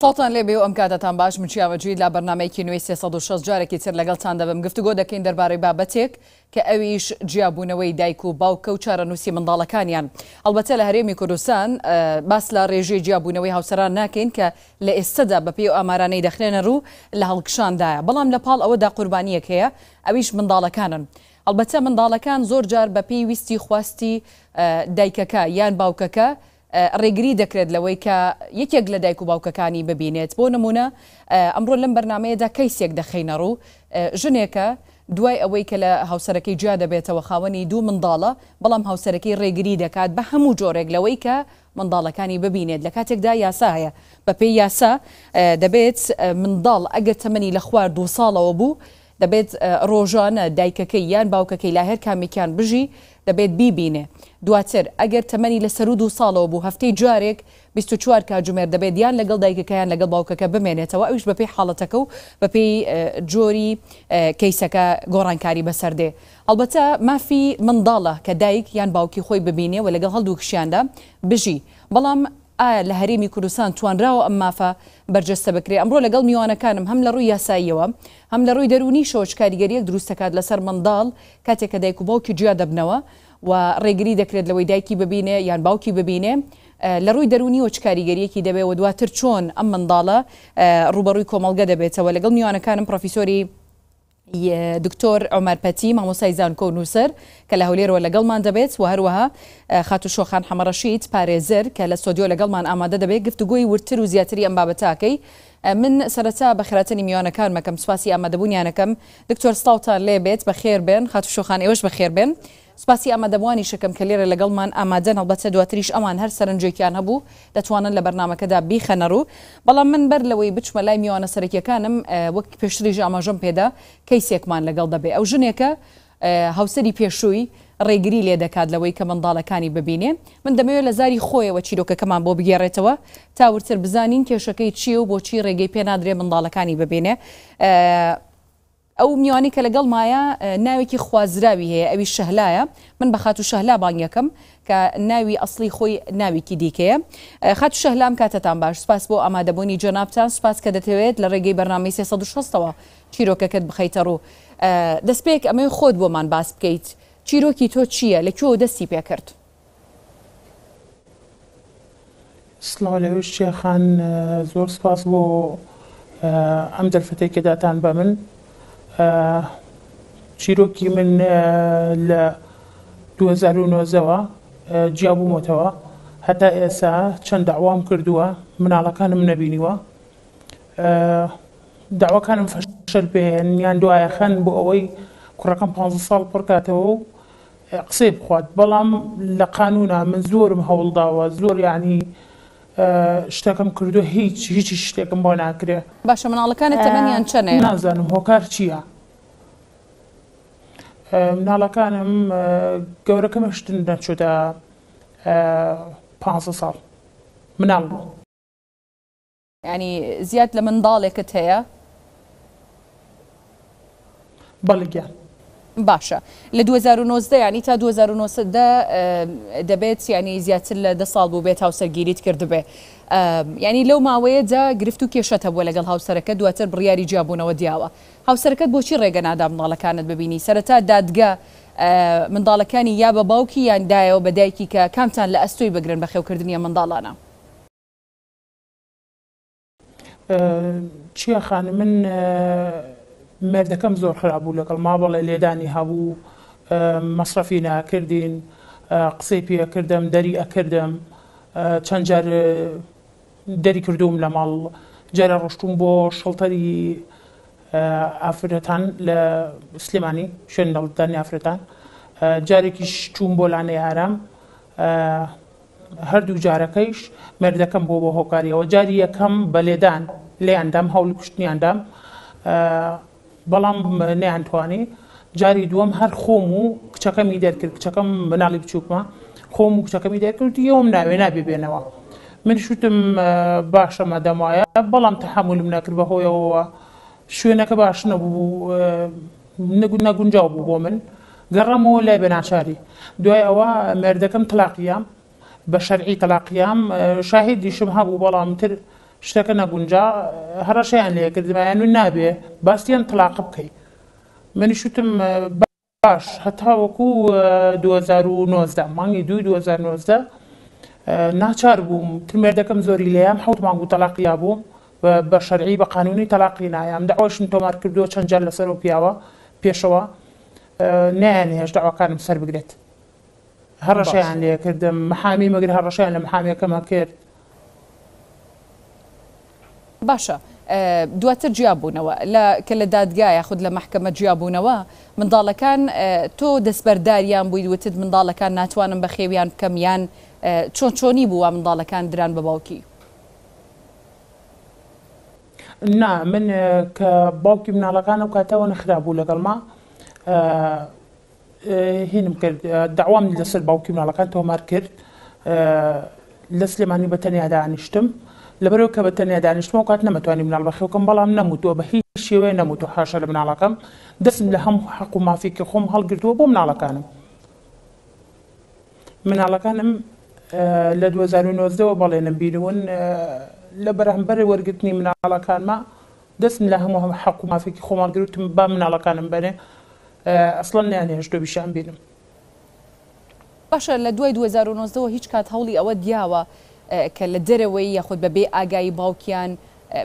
سڵاوتان لێبێ و ئەم کاتەتان باش من چیا مەجید لە بەرنامەیەکی نوێی 360 جارێکی تر لەگەڵتان دەبم گفتوگۆ دەکەین دەربارەی بابەتێک کە ئەویش جیابوونەوەی دایک و باوکە و چارەنووسی منداڵەکانیان ئەڵبەتە لە هەرێمی کوردستان باس لە ڕێژەی جیابوونەوەی هاوسەران ناکەین کە لە ئێستەدا بەپێی ئەو ئامارانەی دەخرێنە ڕوو لە هەڵکشاندایە بەڵام لە پاڵ ئەوەدا قوربانییەک هەیە ئەویش منداڵەکانن ئەڵبەتە منداڵەکان زۆر جار بەپێی ویستی خواستی دایکەکە یان باوکەکە ڕێگری دەکرێت لەوەی کە یەکێک لە دایک و باوکەکانی ببینێت، بۆ نموونە ئەمڕۆ لەم بەرنامەیەدا کەیسێک دەخەینە ڕوو، ژنێکە دوای ئەوەی کە لە هاوسەرەکەی جیا دەبێتەوە خاوەنی دوو منداڵە، بەڵام هاوسەرەکەی ڕێگری دەکات بە هەموو جۆرێک لەوەی کە منداڵەکانی ببینێت، لە کاتێکدا یاسا هەیە بەپێی یاسا دەبێت منداڵ ئەگەر تەمەنی لە خوار دوو ساڵەوە بوو دەبێت ڕۆژانە دایکەکەی یان باوکەکەی لای هەر کامێکیان بژی دەبێت بیبینێ دواتر ئەگەر تەمەنی لە سەروو دوو ساڵەوە بوو هەفتەی جارێک 24 کاتژمێر دەبێت یان لەگەڵ دایکەکە یان لەگەڵ باوکەکە بمێنێتەوە ئەویش بەپێی حاڵەتەکە و بەپێی جۆری کەیسەکە گۆڕانکاری بەسەر دێ ئەڵبەتە مافی منداڵە کە دایک یان باوکی خۆی ببینێ و لەگەڵ هەڵدووکشیاندا بژی بەڵام ئایا لە هەرێمی کوردستان توانراوە ئەم مافە بەرجەستە بکرێ؟ ئەمڕۆ لەگەڵ میوانەکانم هەم لە ڕووی یاساییەوە هەم لە ڕووی دەروونیشەوە چ کاریگەرییەک دروست دەکات لەسەر منداڵ کاتێک کە دایک و باوکی جیا دەبنەوە و ڕێگری دەکرێت لەوەی دایکی ببینێ یان باوکی ببینێ لە ڕووی دەروونیەوە چ کاریگەرییەکی دەبێ و دواتر چۆن ئەم منداڵە ڕووبەڕووی کۆمەڵگە دەبێتەوە؟ لەگەڵ میوانەکانم پڕۆفیسۆری دکتۆر عومەر پەتی، مامۆستای زانکۆ و نووسەر کە لە هەولێرەوە لەگەڵمان دەبێت و هەروەها خاتوو شۆخان حەمەڕەشید، پارێزەر کە لە ستۆدیۆ لەگەڵمان ئامادە دەبێت، گفتوگۆی وردتر و زیاتری ئەم بابەتە ئەکەی. من سەرەتا بەخێرهاتنی میوانەکانم ئەکەم، سوپاسی ئامادەبوونیان ئەکەم. دکتۆر سڵاوتان لێ بێت، بەخێر بێن. خاتوو شۆخان ئێوەش بەخێر بێن. سوپاسی ئامادەبووانیش ئەکەم کە لێرە لەگەڵمان ئامادەن، هەڵبەتە دواتریش ئەوان هەر سەرنجێکیان هەبوو دەتوانن لە بەرنامەکەدا بیخەنە ڕوو، بەڵام من بەر لەوەی بچمە لای میوانە سەرەکیەکانم وەک پێشتریش ئاماژەم پێدا کەیسێکمان لەگەڵ دەبێ ئەو ژنێکە هاوسەری پێشووی ڕێگری لێ دەکات لەوەی کە منداڵەکانی ببینێ من دەمەوێت لە زاری خۆیەوە چیرۆکەکەمان بۆ بگێڕێتەوە تا وردتر بزانین کێشەکەی چییە و بۆچی ڕێگەی پێ نادرێ منداڵەکانی ببینێ. ئەو میوانەی کە لەگەڵمایە ناوێکی خوازراوی هەیە ئەویش شەهلایە، من بە خاتوو شەهلا بانگیەکەم کە ناوی ئەسڵی خۆی ناوێکی دیکەیە. خاتوو شەهلا ئەم کاتەتان باش، سوپاس بۆ ئامادەبوونی جەنابتان، سوپاس کە دەتەوێت لە ڕێگەی بەرنامەی 360 ەوە چیرۆکەکەت بخەیتە ڕوو. دەستپێک ئەمەوێ خۆت بۆمان باس بکەیت، چیرۆکی تۆ چییە، لە کوێوە دەستی پێکرد؟ سڵاو لەوێش چیا خان زۆر سپاس بۆ ئەم دەرفەتەی کە داتان بە من چیرۆکی من لە 2009ەوە جیابوومەتەوە هەتا ئێسا چەند داوام کردووە مناڵەکانم نەبینیوە داواکانم فەشەل پێێن یان دوایە خەن بۆ ئەوەی کوڕەکەم 15 ساڵ پڕکاتەوە و قسەی بخوات بەڵام لە قانونا من زۆرم هەوڵداوە زۆر یانی شتەکەم کردوە هیچ هیچ شتێکم بۆ ناکرێ. باشە مناڵەکانت تەمەنیان چەنەیە؟ نازانم هۆکار چییە مناڵەکانم گەورەکەم هێشتن نەچۆتە پ ساڵ مناڵ بوو. یانی زیاد لە منداڵێکت هەیە؟ بەڵێ گیان. باشە لە 2019 یانی تا 2019 دەبێت یانی زیاتر لە دە ساڵ بوو بێت هاوسەرگیریت کردبێ یانی لەو ماوەیەدا گرفت و کێشەت هەبووە لەگەڵ هاوسەرەکە دواتر بڕیاری جیابوونەوە دیاوە هاوسەرەکەت بۆچی ڕێگە نادا منداڵەکانت ببینی سەرەتا دادگا منداڵەکانی یا بە باوکی یان دایەوە بە دایکی کە کامتان لە ئەستۆی بگرن بەخێوکردنی ئەم منداڵانە؟ چیا خانم من مێردەکەم زۆر خراپ بوو لەگەڵ ما بەڵێ لێدانی هەبوو مەسرەفی ناکردین قسەی پێکردم دەری ئەکردم چەند جار دەری کردووم لە ماڵ جارە ڕۆشتوم بۆ شڵتەری ئافرەتان لە سلێمانی شوێن دەڵدانی ئافرەتان جارێکیش چووم بۆ لانەی ئارام هەردوو جارەکەیش مێردەکەم بووە بە هۆکاری ئەوە، جاری یەکەم بە لێدان لێیان دام، هەوڵی کوشتنیان دام، بەڵام نەیانتوانی، جاری دووەم هەر خۆم و کچەکەمی دەرکرد، کچەکەم مناڵی بچووکمە، خۆم و کچەکەمی دەرکرد، وتی ئێوەم ناوێ نابێ بێنەوە. منیش وتم باشە مادام وایە، بەڵام تەحەمولم نەکرد بەهۆیەوە شوێنەکە باش نەبوو، نەگونجاو بوو بۆ من گەڕامەوە لای بە ناچاری دوای ئەوە مێردەکەم تەلاقیام بە شەرعی تەلاقیام شاهیدیشم هەبوو بەڵام تر. شتەکە نەگونجا هەڕەشەیان لێ کردم ئەیان وت نابێ باسی ئەم تەڵاقە بکەی منیش وتم باش هەتاوەکو 2019 مانگی دووی 2019 ناچار بووم تر مێردەکەم زۆری لێیام حەوت مانگ بوو تەلاقی یابووم بە شەرعی بە قانونی تەلاقی نایام داواشم تۆمار کردووە چەند جار لەسەر ئەو پیاوە پێشەوە نایانهێشت داواکانم سەر بگرێت هەڕەشەیان لێکردم محامی مەگر هەڕەشەیان لە محامیەکەمە کرد. باشە دواتر جیابوونەوە لە کە لە دادگا یاخود لە مەحکەمە جیابوونەوە منداڵەکان تۆ دەستبەرداریان بوویت وتت منداڵەکان ناتوانم بەخێویان بکەم یان چۆن چۆنی بوو وا منداڵەکان دران بە باوکی؟ نا من کە باوکی مناڵەکان ئەو کاتەوە نەخرابوو لەگەڵما هینم کرد داوام لەسەر باوکی مناڵەکان تۆمار کرد لە سلێمانی بە تەنیا دانیشتم لەبەرەوە کە بە تەنیا دانیشتم و کات نەمەتوانی مناڵ بەخێوکەم بەڵام نەموتووە بە هیچ شێوەیە نەموتووە حاشا لە مناڵەکەم دەستم لە هەموو حەق و مافێکی خۆم هەڵگرتووە بۆ مناڵەکانم مناڵەکانم لە 2019 وە بەڵێنم بینون لە بەرامبەر وەرگرتنی مناڵەکانما دەستم لە هەموو حەق و مافێکی خۆم هەڵگرتم با مناڵەکانم بەرێ ئەسڵەن نەیانهێشتووە بیشیان بینم. باشە لە دوای 2019 وە هیچ کات هەوڵی ئەوەت دیاوە کە لە دەرەوەی یاخود بە بێ ئاگایی باوکیان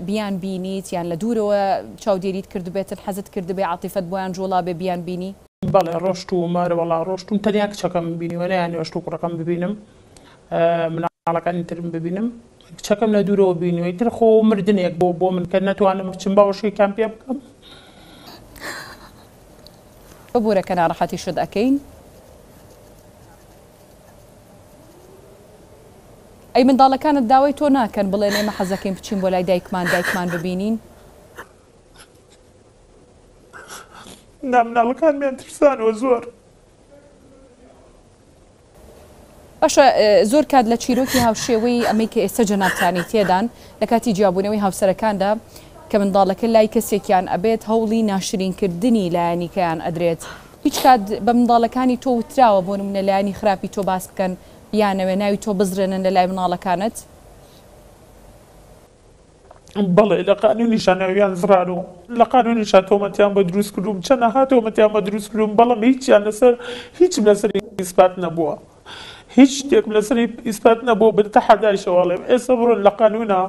بیان بینیت یان لە دوورەوە چاودێریت کردبێتن حەزت کردبێ عاتیفەت بۆیان جوڵابێ بیان بینی؟ بەڵێ ڕۆشتووم ئەرێ وەڵا ڕۆشتووم تەنیا کچەکەم بینیوە نەیانهێشتوو کوڕەکەم ببینم مناڵەکانی ترم ببینم کچەکەم لە دوورەوە بینیوە ئیتر خۆ مردنێک بۆ بۆ من کە نەتوانم بچم باوەشێکیان پێ بکەم. ببورە کە ناڕەحەتیشت ئەکەین. ئەی منداڵەکانت داوای تۆ ناکەن بڵێن ئێمە حەزەکەین بچین بۆ لای دایکمان دایکمان ببینین؟ نا مناڵەکانمیان ترسانەوە زۆر. باشە زۆر کات لە چیرۆکی هاوشێوەی ئەمەی کە ئێستا جەنابتانی تێدان لە کاتی جیابوونەوەی هاوسەرەکاندا کە منداڵەکە لای کەسێکیان ئەبێت هەوڵی ناشرینکردنی لایەنیکەیان ئەدرێت هیچ کات بە منداڵەکانی تۆ وتراوە بۆ نمونە لایەنی خراپی تۆ باس بکەن بیانەوێ ناوی تۆ بزرێنن لە لای مناڵەکانت؟ بەڵێ لە قانونیشا ناویان زڕان و لە قانونیشا تۆمەتیان بۆ دروست کردووم چەنەها تۆمەتیان بۆ دروست کردووم بەڵام هیچیان لەسەر هیچم لەسەر ئیسپات نەبووە هیچ شتێکم لەسەر ئیسپات نەبووە بە تەحەدایشەوە ئەڵێم ئێستا بڕۆن لە قانونا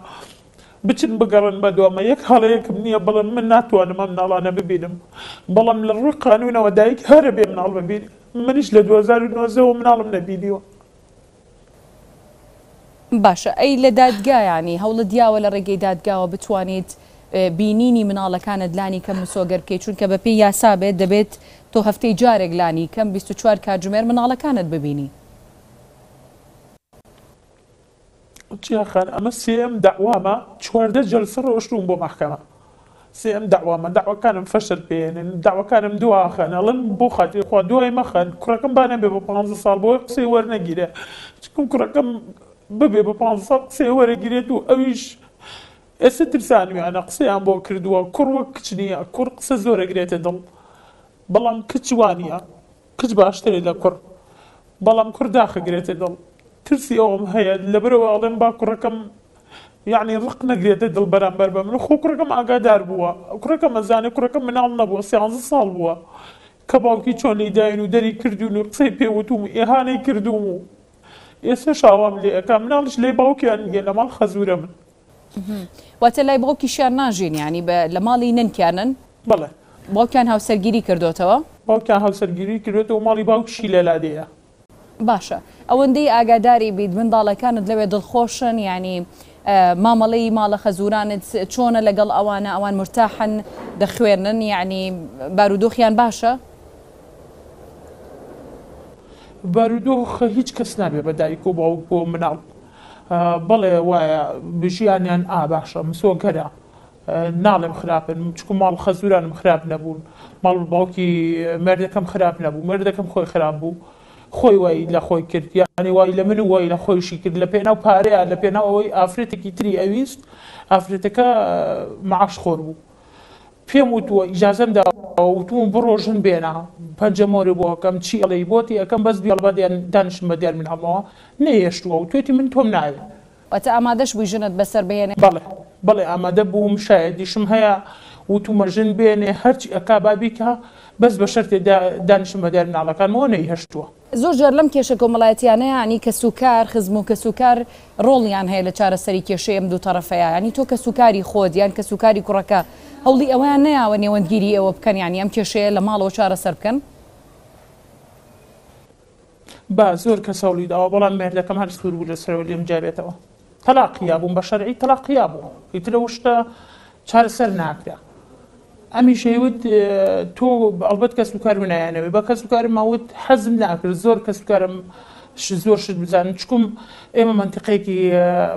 بچن بگەڕن بە دوامە یەک هەڵەیەکم نییە بەڵام من ناتوانم ئەم مناڵانە ببینم بەڵام لە ڕووی قانونەوە دایک هەرە بێ مناڵ ببینێ منیش لە 2019 وە مناڵم نەبینیوە. باشە ئەی لە دادگا یانی هەوڵت یاوە لە ڕێگەی دادگاوە بتوانیت بینینی مناڵەکانت لانی کەم مسۆگەر بکەیت چونکە بەپێی یاسا بێت دەبێت تۆ هەفتەی جارێک لانی کەم 24 کاتژمێر مناڵەکانت ببینی. چیا خان ئەمە سێیەم دەعوامە 14 جەلسە ڕۆشتووم بۆ مەحکەمە سێیەم دەعوامە دەعوەکانم فەشەل پێێنن دەعوەکانم دواخەن ئەڵێم بۆ خاتری خوا دوای مەخەن کوڕەکەم با نەبێ بە پانزە ساڵ بۆی قسەی وەرنەگیرێ چکم کوڕەکەم ببێ بە پانزە ساڵ قسەی وەرەگیرێت و ئەویش ئێستا ترسانویانە قسەیان بۆ کردووە کوڕ وەک کچ نییە کوڕ قسە زۆر ئەگرێتە دڵ بەڵام کچ وانییە کچ باشترە لە کوڕ بەڵام کوڕ داخەگرێتە دڵ ترسی ئەوەم هەیە لەبەرئەوە ئەڵێم با کوڕەکەم یەعنی ڕق نەگرێتە دڵ بەرامبەر بە من خۆ کوڕەکەم ئاگادار بووە کوڕەکەم ئەزانێ کوڕەکەم مناڵ نەبووە سیانزە ساڵ بووە کە باوکی چۆن لێی داین و دەری کردوون و قسەی پێ وتوم و ئیهانەی کردووم و ئێستاش ئاوام لێ ئەکا مناڵیش لای باوکیان نییە لە ماڵ خەزوورە من. واتە لای باوکیشیان ناژین یانی بە لە ماڵی نەنکیانن؟ بەڵێ. باوکیان هاوسەرگیری کردۆتەوە؟ باوکیان هاوسەرگیری کردۆتەوە ماڵی باوکیشی لە لادێیە. باشە ئەوەندەی ئاگاداری بیت منداڵەکانت لەوێ دڵخۆشن یانی مامەڵەی ماڵە خەزورانت چۆنە لەگەڵ ئەوانە ئەوان مورتاحن دەخوێنن یانی بارودۆخیان باشە؟ بارودۆخ هیچ کەس نابێ بە دایک و باوک بۆ مناڵ بەڵێ وایە ژیانیان ئا باشە مسۆگەرە ناڵێم خراپن چکو ماڵ خەزورانم خراپ نەبوون ماڵ باوکی مێردەکەم خراپ نەبوو مێردەکەم خۆی خراپ بوو خۆی وای لە خۆی کرد یعنی وای لە من و وای لە خۆیشی کرد لە پێناو پارەیە لە پێناو ئەوەی ئافرەتێکی تری ئەویست ئافرەتەکە معاش خۆر بوو پێم وتووە ئیجازەم داوە وتوم بڕۆ ژن بێنە پەنجە مۆرێ بۆ ئەکەم چی ئەڵێی بۆتی ئەکەم بەس بیڵ بە دانیشم بە دیار مناڵمەوە نەیەشتووە وتوێتی من تۆم ناوێ. واتە ئامادەش بووی ژنت بەسەر بهێنێ؟ بەڵێ. بەڵێ ئامادە بووم شایەدیشم هەیە وتومە ژن بێنێ هەرچی ئەکا با بیکا بەس بە شەرتێ دانیشم بە دیار مناڵەکانمەوە نەیهێشتووە. زۆر جار لەم کێشە کۆمەڵایەتیانە یانی کەسوکار، خزم و کەسوکار ڕۆڵیان هەیە لە چارەسەری کێشەی ئەم دووتەڕەفەیە، یانی تۆ کەسوکاری خۆت یان کەسوکاری کوڕەکە هەوڵی ئەوەیان نەیاوە نێوەندگیری ئێوە بکەن یانی ئەم کێشەیە لە ماڵەوە چارەسەر بکەن؟ با زۆر کەس هەوڵی داوە بەڵام مێردەکەم هەر سوور بوو لەسەرەوە لێم جیابێتەوە تەلاقی یابووم بە شەرعی تەلاقی یابوو ئیتر ئەو شتە چارەسەر ناکرا ئەمیش ئەیوت تۆ ئەڵبەت کەس و کارم نایانەوێ بە کەس و کارم وت حەزم ناکرد زۆر کەس و کارم زۆر شت بزانن چکم ئێمە مەنتیقێکی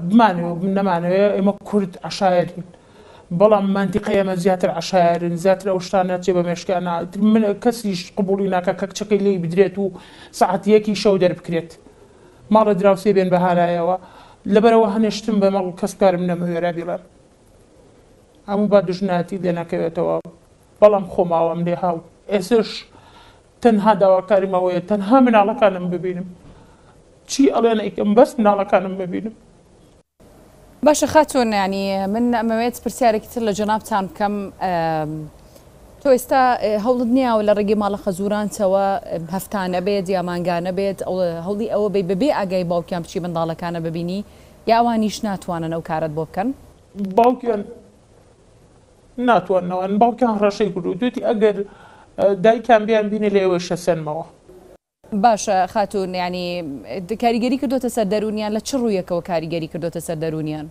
بمانەوە نەمانەوێ ئێمە کورد عەشایەرین بەڵام مەنتیقی ئێمە زیاتر عەشایەرن زیاتر ئەو شتانە چێ بە مێشکیانا ئیتر من کەسیش قبوڵی ناکا کە کچەکەی لێی بدرێت و سەعات یەکی شەو دەربکرێت ماڵە دراوسێ بێن بە هانایەوە لەبەرەوە هەنێ شتم بە مەڵ کەسوکارم نەمەوێرا بیڵێم هەموو با دوژمنایەتی لێ نەکەوێتەوە بەڵام خۆم ئاوام لێ هاو ئێسش تەنها داواکاریم ئەوەیە تەنها مناڵەکانم ببینم چی ئەڵێن ئەیکەم بەس مناڵەکانم ببینم. باشە خاتوون یانی من ئەمەوێت پرسیارێکی تر لە جەنابتان بکەم تۆ ئێستا هەوڵت نیاوە لە ڕێگەی ماڵە خەزورانتەوە هەفتانە بێت یا مانگانە بێت هەوڵی ئەوە بی بەبێ ئاگای باوکیان بچی منداڵەکانە ببینی یا ئەوانیش ناتوانن ئەو کارەت بۆ بکەن؟ باوکیان ناتواننەوە باوکیان هەڕەشەی کردو دوتی ئەگەر دایکیان بیان بینێ لە ئێوەی شەسێنمەوە. باشە خاتوون یانی کاریگەری کردۆتە سەر دەروونیان لە چ ڕوویەکەوە کاریگەری کردۆتە سەر دەروونیان؟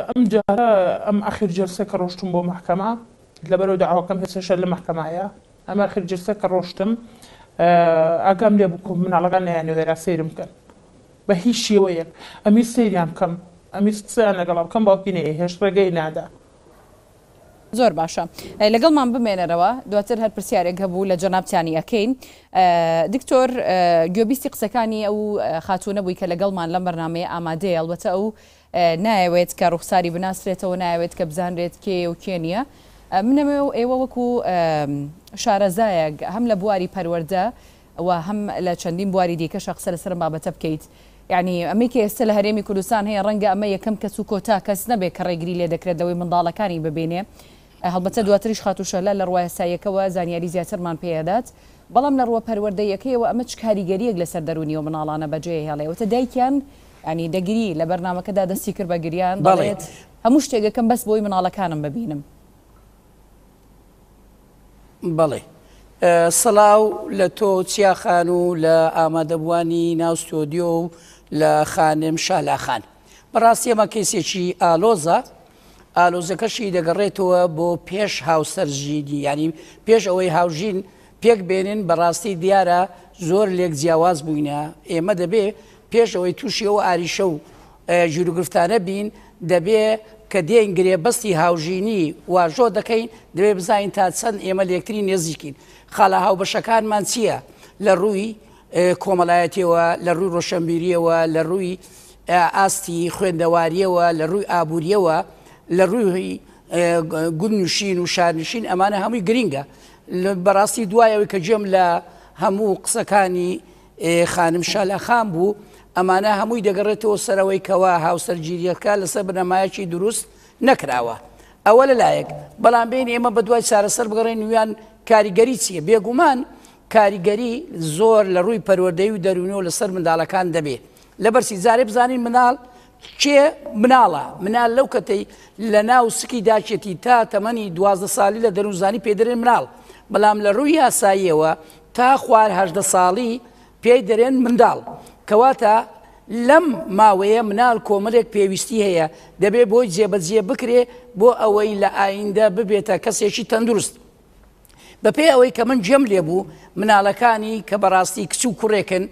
ئەم جارە ئەم ئەخیر جەلسە کە ڕۆشتم بۆ مەحکەمە لەبەرەوە داواکەم هێسەشە لە مەحکەمایە ئەم ئەخیر جەلسە کە ڕۆشتم ئاگام لێ بوو مناڵەکان نەیانەوێرا سەیرم بکەن بە هیچ شێوەیەک ئەمی سەیریان بکەم ئەمی قسەیان لەگەڵا بکەم باوکی نەیهێشت ڕێگەی نادا. زۆر باشە لەگەڵمان بمێنەرەوە دواتر هەر پرسیارێک هەبوو لە جەنابتانی ئەکەین دکتۆر گوێبیستی قسەکانی ئەو خاتوونە بووی کە لەگەڵمان لەم بەرنامەیە ئامادەیە ئەڵبەتە ئەو نایەوێت کە ڕوخساری بناسرێتەوە نایەوێت کە بزانرێت کێیە و کێ نییە منەمەوێ و ئێوە وەکو شارەزایەک هەم لە بواری پەروەردە و هەم لە چەندین بواری دیکەشە قسە لەسەر ئەم بابەتە بکەیت. یەعنی ئەمەی کە ئێستا لە هەرێمی کوردستان هەیە ڕەنگە ئەمە یەکەم کەس و کۆتا کەس نەبێت کە ڕێگری لێ دەکرێت لەوەی منداڵەکانی ببینێ. هەڵبەتە دواتریش خاتوو شەهلا لە ڕووە یاساییەکەوە زانیاری زیاترمان پێ ئەدات. بەڵام لە ڕووە پەروەردەییەکەیەوە ئەمە چ کاریگەرییەک لەسەر دەروونی ئەو منداڵانە بەجێ ئەهێڵێ؟ وتە دایکیان یانی دەگری لە بەرنامەکەدا دەستی کرد بە گریان دەڵێت هەموو شتێک ئەکەم بەس بۆی منداڵەکانم ببینم. بەڵێ. سڵاو لە تۆ چیا خان و لە ئامادەبووانی ناو ستۆدیۆ و لە خانم شالا خان. بەڕاستی ئەمە کەیسێکی ئالۆزە، ئالۆزەکەشی دەگەڕێتەوە بۆ پێش هاوسەرژینی یانی پێش ئەوەی هاوژین پێک بێنن بەڕاستی دیارە زۆر لێک جیاواز بووینە ئێمە دەبێ پێش ئەوەی تووشی ئەو ئاریشە و گیروگرفتانە بین، دەبێ کە دێین گرێبەستی هاوژینی واژۆ دەکەین، دەبێ بزانین تا چەند ئێمە لێکتری نێزیکین، خاڵە هاوبەشەکانمان چییە لە ڕووی کۆمەڵایەتیەوە، لە ڕووی ڕۆشەنبیریەوە، لە ڕووی ئاستی خوێندەواریەوە، لە ڕووی ئابووریەوە، لە ڕووی گوندنشین و شارنشین، ئەمانە هەمووی گرینگە. بەڕاستی دوای ئەوەی کە گوێم لە هەموو قسەکانی خانم شالا خان بوو، ئەمانە هەمووی دەگەڕێتەوە سەر ئەوەی کەوا هاوسەرگیرییەکە لەسەر بنەمایەکی دروست نەکراوە. ئەوە لە لایەک، بەڵام بێین ئێمە بەدوای چارەسەر بگەڕێین ویان کاریگەری چییە؟ بێگومان کاریگەری زۆر لە ڕووی پەروەردەیی و دەروونیەوە لەسەر منداڵەکان دەبێ. لەبەرچی؟ جارێ بزانین منداڵ کێ مناڵە؟ منال لەو کەتەی لە ناو سکی داکێتی تا تەمەنی 12 ساڵی لە دەروونزانی پێ دەرێن مناڵ، بەڵام لە ڕووی یاساییەوە تا خوار 18 ساڵی پێی دەرێن منداڵ. کەواتە لەم ماوەیە منال کۆمەلێک پێویستی هەیە دەبێ بۆی جێبەجێ بکرێ بۆ ئەوەی لە ئایندە ببێتە کەسێکی تەندروست. بەپێی ئەوەی کە من گوێم لێ بوو مناڵەکانی کە بەڕاستی کچ و کوڕێکن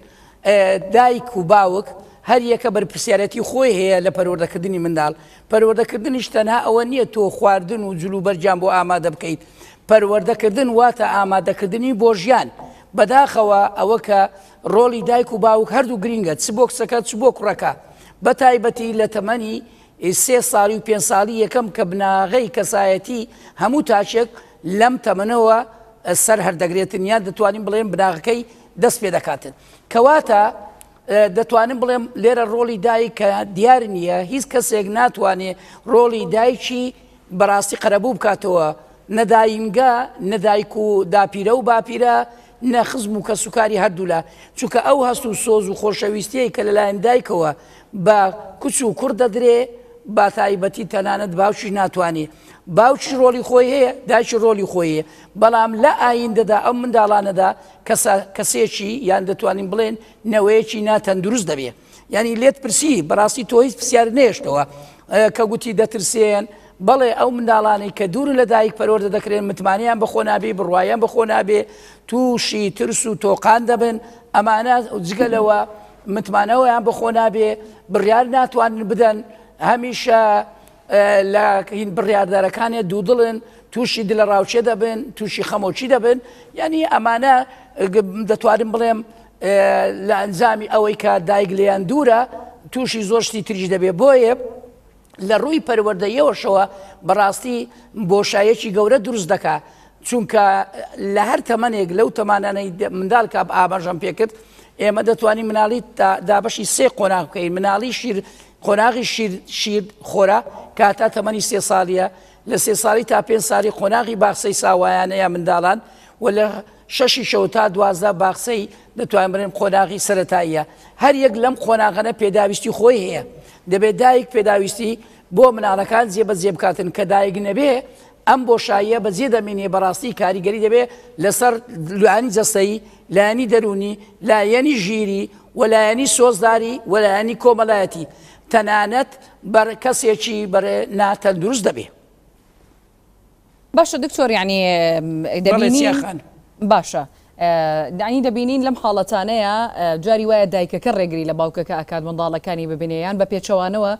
دایک و باوک هەر یەکە بەرپرسیارەتی خۆی هەیە لە پەروەردەکردنی منداڵ پەروەردەکردنیش تەنها ئەوە نییە تۆ خواردن و جلوبەرگیان بۆ ئامادە بکەیت پەروەردەکردن واتە ئامادەکردنی بۆ ژیان بەداخەوە ئەوە کە ڕۆڵی دایک و باوک هەردوو گرینگە چ بۆ کچەکە چ بۆ کوڕەکە بە تایبەتی لە تەمەنی سێ ساڵی و پێنج ساڵی یەکەم کە بناغەی کەسایەتی هەموو تاکێک لەم تەمەنەوە سەر هەردەگرێتن یان دەتوانین بڵێن بناغەکەی دەست پێ دەکاتن کەواتە. دەتوانم بڵێم لێرە ڕۆڵی دایک کە دیار نییە، هیچ کەسێک ناتوانێ ڕۆڵی دایکی بەڕاستی قەرەبوو بکاتەوە، نە داینگە، نە دایک و داپیرە و باپیرە، نە خزم و کەسوکاری هەردوولا، چونکە ئەو هەست و سۆز و خۆشەویستیەی کە لەلایەن دایکەوە بە کچ و کوڕ دەدرێ، بە تایبەتی تەنانەت باوکیش ناتوانێ. باوکیش ڕۆڵی خۆی هەیە، دایکیش ڕۆڵی خۆی هەیە، بەڵام لە ئایندەدا ئەم منداڵانەدا کەسە کەسێکی یان دەتوانین بڵێن نەوەیەکی ناتەندروست دەبێ. یانی لێت پرسی بەڕاستی تۆ هیچ پرسیارت نەهێشتەوە کە گوتی دەترسێن بەڵێ ئەو منداڵانەی کە دوورن لە دایک پەروەردە دەکرێن متمانەیان بەخۆ نابێ بڕوایان بەخۆ نابێ تووشی ترس و تۆقان دەبن ئەمانە جگە لەوە متمانەوەیان بەخۆ نابێ بڕیار ناتوانن بدەن هەمیشە لە هین بڕیاردەرەکانێ دوودڵن تووشی دلە ڕاوچێ دەبن تووشی خەمۆکی دەبن یعنی ئەمانە دەتوانم بڵێم لە ئەنجامی ئەوەی کە دایک لێیان دوورە تووشی زۆر شتی تریش دەبێ بۆیە لە ڕووی پەروەردەیەوەشەوە بەڕاستی بۆشایەکی گەورە دروست دەکا چونکە لە هەر تەمەنێک لەو تەمانانەی منداڵ کە ئاماژەم پێکرد ئێمە دەتوانین مناڵی دابەشی سێ قۆناغ بکەین مناڵی شیر قۆناغی شیر شیر خۆرە کاتا تەمەنی سێ ساڵیە لە سێ ساڵی تا پێ ساڵی قۆناغی باخسەی ساوایانەیە منداڵان و لە شەشی شەو تا 12 باخسەی دەتوانین بڵێن قۆناغی سەتاییە هەر یەک لەم قۆناغەنە پێداویستی خۆی هەیە دەبێت دایک پێداویستی بۆ مناڵەکان جێبەجێ بکاتن کە دایک نەبێ ئەم بۆشاییە بەجێ دەمینێ بەڕاستی کاریگەری دەبێ لەسەر لایەنی جەستەیی، لایەنی دەروونی، لایەنی ژیری و لایەنی سۆزداری و لایەنی کۆمەلایەتی تەنانەت بەر کەسێکی بەرێ ناتەندروست دەبێ. باشە دکتۆر یانی دەبینین باشە یانی دەبینین لەم حاڵەتانەیە جاری وایە دایکەکە ڕێگری لە باوکەکە ئەکات منداڵەکانی ببینێ یان بە پێچەوانەوە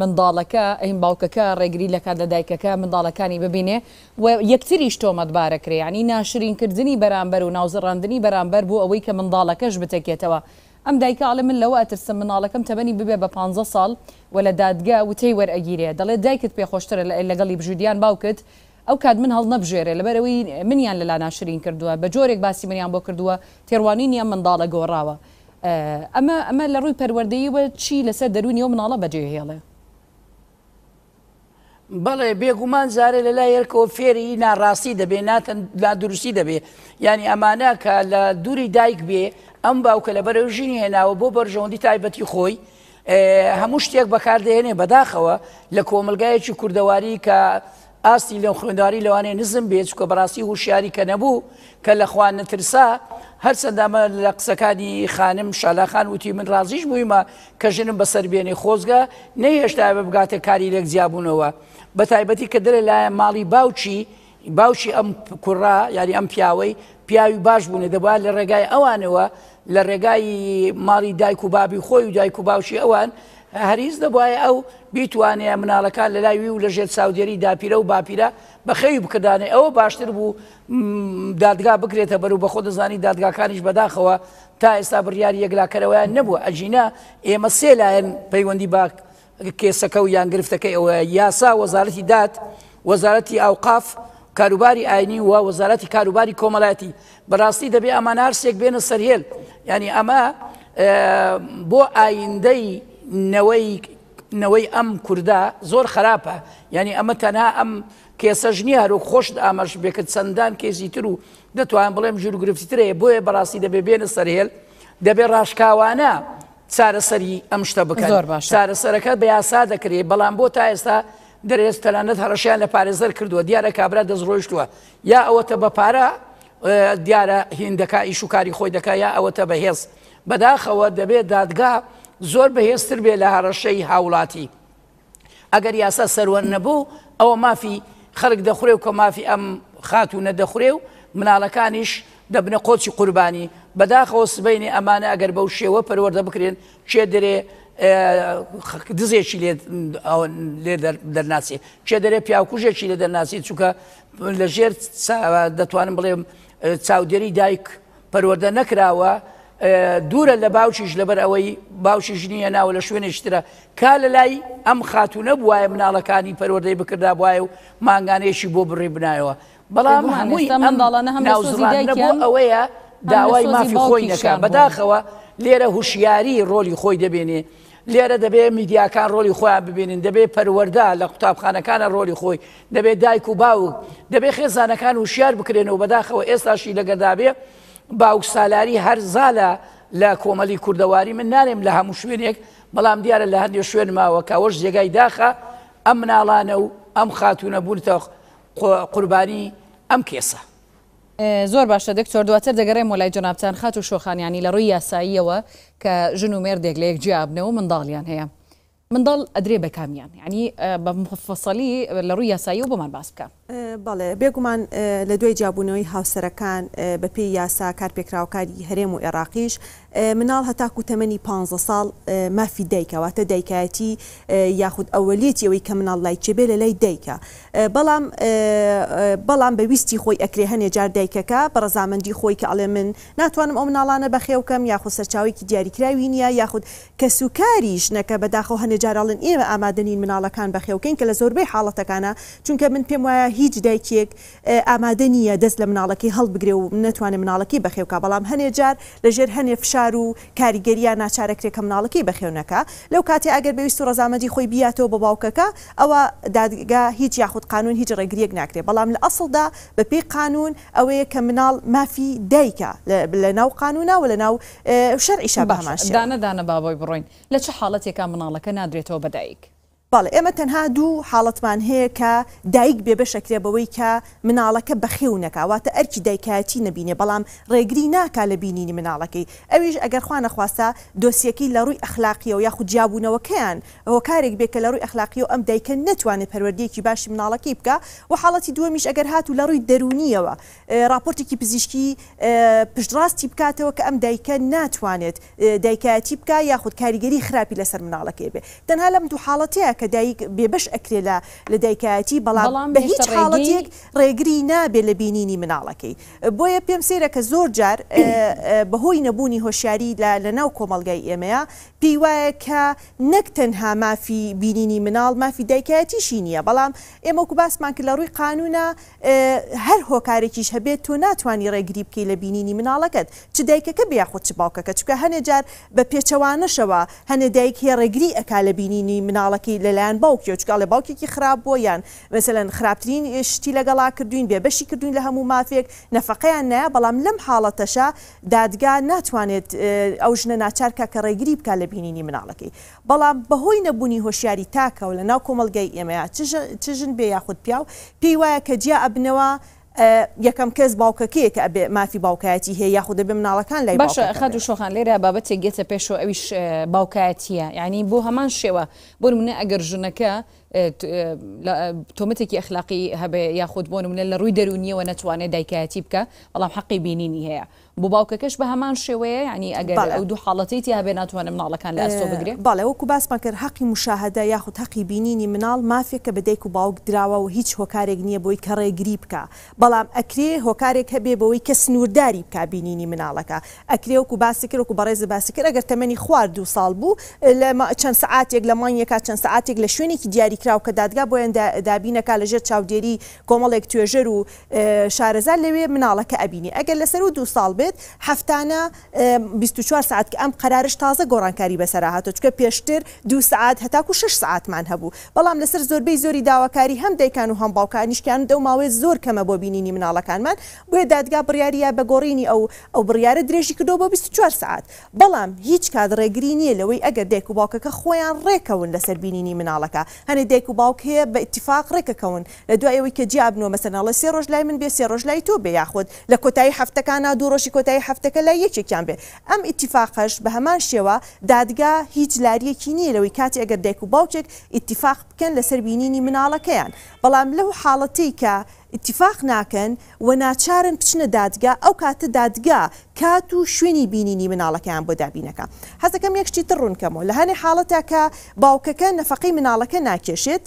منداڵەکە ئەین باوکەکە ڕێگری لەکات لە دایکەکە منداڵەکانی ببینێ و یەکتریش تۆمەتبارەکرێ یانی ناشرینکردنی بەرامبەر و ناوزڕاندنی بەرامبەر بۆ ئەوەی کە منداڵەکەش بتەکێتەوە ئەم دایکە ئەڵێ من لەوە ئەترسم منداڵەکەم تەمەنی ببێ بە پانزە ساڵ و لە دادگە وتەی وەرئەگیرێ دەڵێ دایکت پێخۆشترە لەگەڵی بژیت یان باوکت ئەو کات من هەڵنەبژێرێ لەبەرئەوەی منیان لەلا ناشرین کردووە بە جۆرێک باسی منیان بۆ کردووە تێڕوانینی ئەم منداڵە گۆڕاوە ئەمە ئەمە لە ڕووی پەروەردەییەوە چی لەسەر دەروونی ئەو مناڵە بەجێ هێڵێ؟ بەڵێ بێگومان جارێ لە لای یەکەوە فێری ناڕاستی دەبێ ناتەن نادروستی دەبێ یعنی ئەمانە کە لە دووری دایک بێ ئەم باوکە لە بەرەو ژینی هێناوە بۆ بەرژەوەندی تایبەتی خۆی هەموو شتێک بەکاردەهێنێ بەداخەوە لە کۆمەلگایەکی کوردەواری کە ئاستی لەو خوێندەواری لەوانەیە نزم بێت چونکە بەڕاستی هوشیاری کە نەبوو کە لە خوا نەترسا هەرچەندە ئەمە لە قسەکانی خانم شالا خان وتی من ڕازیش بوویمە کە ژنم بەسەر بێنێ خۆزگە نەیهێشتایە بگاتە کاری لێک جیابوونەوە بە تایبەتی کە دەرێ لایە ماڵی باوکی باوکی ئەم کوڕە یاری ئەم پیاوەی پیاوی باش بوونە دەبا لە ڕێگای ئەوانەوە لە ڕێگای ماڵی دایک و بابی خۆی و دایک و باوکی ئەوان هەریز دەبوایە ئەو بیتوانێ مناڵەکان لەلای وی و لەژێر چاودێری داپیرە و باپیرە بەخێوی بکردانێ ئەوە باشتر بوو دادگا بکرێتە بەر و بەخۆ دەزانی دادگاکانیش بەداخەوە تا ئێستا بڕیاری یەکلاکەرەوەیان نەبووە ئەگینا ئێمە سێ لایەن پەیوەندی بە کێسەکە و یان گرفتەکەی ئەوە یاسا وەزارەتی داد وەزارەتی ئەوقاف کاروباری ئاینی و وەزارەتی کاروباری کۆمەڵایەتی بەڕاستی دەبێ ئەمانە هەرسێک بێنە سەرهێل یعنی ئەمە بۆ ئایندەی نەوەی نەوەی ئەم کووردا زۆر خراپە یعنی ئەمە تەنها ئەم کێسەش نییە هەروەک خۆشت ئاماژ بێکرد چەندان کێسی تر و دەتوان بڵێم ژوور گرفتی ترەیە بۆیە بەڕاستی دەبێ بێنە سەرهێل دەبێ ڕاشکاوانە چارەسەری ئەم شتە بکەن زۆر باشە. چارەسەرەکە بە یاسا دەکرێ بەڵام بۆ تا ئێستا دەرێز تەنانەت هەڕەشەیان لە پارێزەر کردووە دیارە کابرا دەستڕۆیشتووە یا ئەوەتە بە پارە دیارە هین دەکا ئیش و کاری خۆی دەکا یا ئەوەتە بەهێز بەداخەوە دەبێت دادگا زۆر بەهێزتر بێ لە هەڕەشەی هاوڵاتی ئەگەر یاسا سەروەر نەبوو ئەوە مافی خەڵک دەخورێ و کە مافی ئەم خاتوونە دەخورێ و مناڵەکانیش دەبنە قۆچی قوربانی بەداخەوە سبینێ ئەمانە ئەگەر بەو شێوە پەروەردە بکرێن کێ دەرێ دزێکی لێ دەرناچێ کێ دەرێ پیاوکوژێکی لێ دەرناچێت چونکە لە ژێر دەتوانم بڵێم چاودێری دایک پەروەردە نەکراوە دوورە لە باوکیش لەبەر ئەوەی باوکی ژنی هێناوە لە شوێنێکی ترە کا لە لای ئەم خاتوونە بوایە مناڵەکانی پەروەردەی بکردا بوایە و مانگانەیەکی بۆ بڕی بنایەوە بەڵام بێگومان هەمووی ئێستا ئەم منداڵانە هەم لە سۆزی ناوزڕاندنە بۆ دایکیان ئەوەیە هەم لە داوای سۆزی مافی خۆی نەکا باوکیشیان بوون. بەداخەوە. لێرە هوشیاری ڕۆلی خۆی دەبینێ لێرە دەبێ میدیاکان ڕۆلی خۆیان ببینن دەبێ پەروەردە لە قوتابخانەکانە ڕۆلی خۆی دەبێ دایک و باوک دەبێ خێزانەکان وشیار بکرێنەوە بەداخەوە ئێستاشی لەگەردابێ باوک سالاری هەر زالە لە کۆمەلی کوردەواری من نارێم لە هەموو شوێنێک بەڵام دیارە لە هەندێک شوێن ماوە کە ئەوەش جێگای داخە ئەم مناڵانە و ئەم خاتوونە بوونتە قوربانی ئەم کێسە. زۆر باشە دکتۆر دواتر دەگەرێمەوە لای جەنابتان خاتوو شۆخان یانی لە ڕووی یاساییەوە کە ژن و مێردێک لە یەک جیابنەوە منداڵیان هەیە منداڵ ئەدرێ بە کامیان یانی بە مفەسەلی لە ڕووی یاساییەوە بۆمان باس بکە. بەڵێ بێگومان لە دوای جیابوونەوەی هاوسەرەکان بە پێی یاسا کارپێکراوەکانی هەرێم و ئێڕاقیش مناڵ هەتاکوو تەمەنی پانزە ساڵ مافی دایکە واتە دایکایەتی یاخود ئەوەلیەتی ئەوەی کە مناڵ لای کێ بێ لە لای دایکە بەڵام بەڵام بە ویستی خۆی ئەکرێ هەنێ جار دایکەکە بە ڕەزامەندی خۆی کە ئەڵێ من ناتوانم ئەو مناڵانە بەخێو کەم یاخود سەرچاوەیەکی دیاریکراوی نییە یاخود کەسوکاری ژنەکە بەداخەوە هەنێ جار ئەڵێن ئێمە ئامادە نین مناڵەکان بەخێو کەین کە لە زۆربەی حاڵەتەکانا چونکە من پێم وایە هیچ دایکێک ئامادە نییە دەست لە مناڵەکەی هەڵبگرێ و نەتوانێ مناڵەکەی بەخێو کا بەڵام هەنێ جار لە ژێر هەنێ فشار و کاریگەریا ناچارەکرێ کە مناڵەکەی بەخێو نەکا لەو کاتەی ئەگەر بە ویست و ڕەزامەندی خۆی بیاتەوە بۆ باوکەکە ئەوە دادگا هیچ یاخود قانون هیچ ڕێگریەک ناکرێ بەڵام لە ئەسڵدا بە پێی قانون ئەوەیە کە مناڵ مافی دایکە لە ناو قانونا و لە ناو شەرعیشا بە هەمان باشە شێوە. دانە دانە با بۆی بڕۆین لە چ حاڵەتێکا مناڵەکە نادرێتەوە بە دایک؟ بەڵێ ئێمە تەنها دوو حاڵەتمان هەیە کە دایک بێبەش ئەکرێ بەوەی کە مناڵەکە بەخێو نەکا واتە ئەرکی دایکایەتی نەبینێ بەڵام ڕێگری ناکا لە بینینی مناڵەکەی ئەویش ئەگەر خوا نەخواستە دۆسیەکەی لە ڕووی ئەخلاقیەوە یاخود جیابوونەوەکەیان هۆکارێک بێ کە لە ڕووی ئەخلاقیەوە ئەم دایکە نەتوانێ پەروەردەیەکی باشی مناڵەکەی بکا وە حاڵەتی دووەمیش ئەگەر هاتوو لە ڕووی دەروونیەوە ڕاپۆرتێکی پزیشکی پشتڕاستی بکاتەوە کە ئەم دایکە ناتوانێت دایکایەتی بکا یاخود کاریگەری خراپی لەسەر مناڵەکەی بێ تەنها لەم دوو حاڵەتەیە کە دایک بێبەش ئەکرێ لە لە دایکایەتی بەڵام بەڵام بە هیچ هێشتا ڕێگەی حاڵەتێک ڕێگری نابێ لە بینینی مناڵەکەی بۆیە پێم سەیرە کە زۆر جار بەهۆی نەبوونی هۆشیاری لە لەناو کۆمەڵگای ئێمەیە پێی وایە کە نەک تەنها مافی بینینی مناڵ مافی دایکایەتیشی نییە بەڵام ئێمە وەکو باسمان کرد لە ڕووی قانوونە هەر هۆکارێکیش هەبێت تۆ ناتوانی ڕێگری بکەی لە بینینی مناڵەکەت چ دایکەکە بێ یاخود چ باوکەکە چونکە هەنێ جار بە پێچەوانەشەوە هەنێ دایک هەیە ڕێگری ئەکا لە بینینی مناڵەکەی لەلایەن باوکیەوە چونکە ئەڵێ باوکێکی خراپ بووە یان مەسەلەن خراپترین شتی لەگەڵا کردوین بێ بەشی کردوین لە هەموو مافێک نەفەقەیان نایە بەڵام لەم حاڵەتەشا دادگا ناتوانێت ئەو ژنە ناچار کا کە ڕێگری بکا لە بینینی مناڵەکەی بەڵام بەهۆی نەبوونی هۆشیاری تاکەوە لە ناو کۆمەڵگای ئێمەیا چ ژن بێ یاخود پیاو پێی وایە کە جیا ئەبنەوە یەکەم کەس باوکەکەیە کە ئەبێ مافی باوکایەتی هەیە یاخود دەبێ مناڵەکان لای باشە باوکەکە بێ. خاتوو شۆخان لێرە بابەتێک دێتە پێشەوە ئەویش باوکایەتیە یانی بۆ هەمان شێوە بۆ نمونە ئەگەر ژنەکە تۆمەتێکی ئەخلاقی هەبێ یاخود بۆ نمونە لە ڕووی دەروونیەوە نەتوانێت دایکایەتی بکە بەڵام حەقی بینینی هەیە بۆ باوکەکەش بە هەمان شێوەیە یانی ئەگەر بەڵێ. ئەو دوو حاڵەتەی تیا هەبێ ناتوانێ مناڵەکان لە ئەستۆ بگرێ؟ بەڵێ وەکو باسمان کرد هەقی موشاهەدە یاخود هەقی بینینی مناڵ مافێکە بە دایک و باوک دراوە و هیچ هۆکارێک نییە بۆی کە ڕێگری بکا بەڵام ئەکرێ هۆکارێک هەبێ بەوەی کە سنوورداری بکا بینینی مناڵەکە ئەکرێ وەکو باسی کرد وەکو بەڕێزت باسی کرد ئەگەر تەمەنی خوار دوو ساڵ بوو لە چەند سەعاتێک لە مانگێکا چەند سەعاتێک لە شوێنێکی دیاریکراو کە دادگا بۆیان دابینەکا لەژێر چاودێری کۆمەڵێک توێژەر و شارەزا لەوێ مناڵەکە ئەبینێ ئەگەر لەسەرو دوو ساڵ بێت هەفتانە 24 سەعات کە ئەم قەرارەش تازە گۆڕانکاری بەسەرا هاتووە چونکە پێشتر دوو سەعات هەتاکو شەش سەعاتمان هەبوو بەڵام لەسەر زۆربەی زۆری داواکاری هەم دایکان و هەم باوکانیش کە ئەو ماوەیە زۆر کەمە بۆ بینینی مناڵەکانمان بۆیە دادگا بڕیاریا بە گۆڕینی ئەو ئەو بڕیارە درێژی کردەوە بۆ 24 سەعات بەڵام هیچ کات ڕێگری نییە لەوەی ئەگەر دایک و باوکەکە خۆیان ڕێکەون لەسەر بینینی مناڵەکە هەنێ دایک و باوک هەیە بە ئیتیفاق ڕێکەکەون لە دوای ئەوەی کە جیا ئەبنەوە مەسەلەن ئەڵێ سێ ڕۆژ لای من بێ سێ ڕۆژ لای تۆ بێ یاخود لە کۆتایی هەفتەکانا دوو ڕۆژی کۆتایی هەفتەکە لای یەکێکیان بێ ئەم ئیتیفاقەش بە هەمان شێوە دادگا هیچ لاریەکی نییە لەوەی کاتێ ئەگەر دایک و باوکێک ئیتیفاق بکەن لەسەر بینینی مناڵەکەیان بەڵام لەو حاڵەتەی کە ئیتیفاق ناکەن و ناچارن بچنە دادگا ئەو کاتە دادگا کات و شوێنی بینینی مناڵەکەیان بۆ دابینەکا. حەزەکەم یەک شتی تر ڕوون کەمەوە لە هەنێ حاڵەتا کە باوکەکە نەفەقەی مناڵەکە ناکێشێت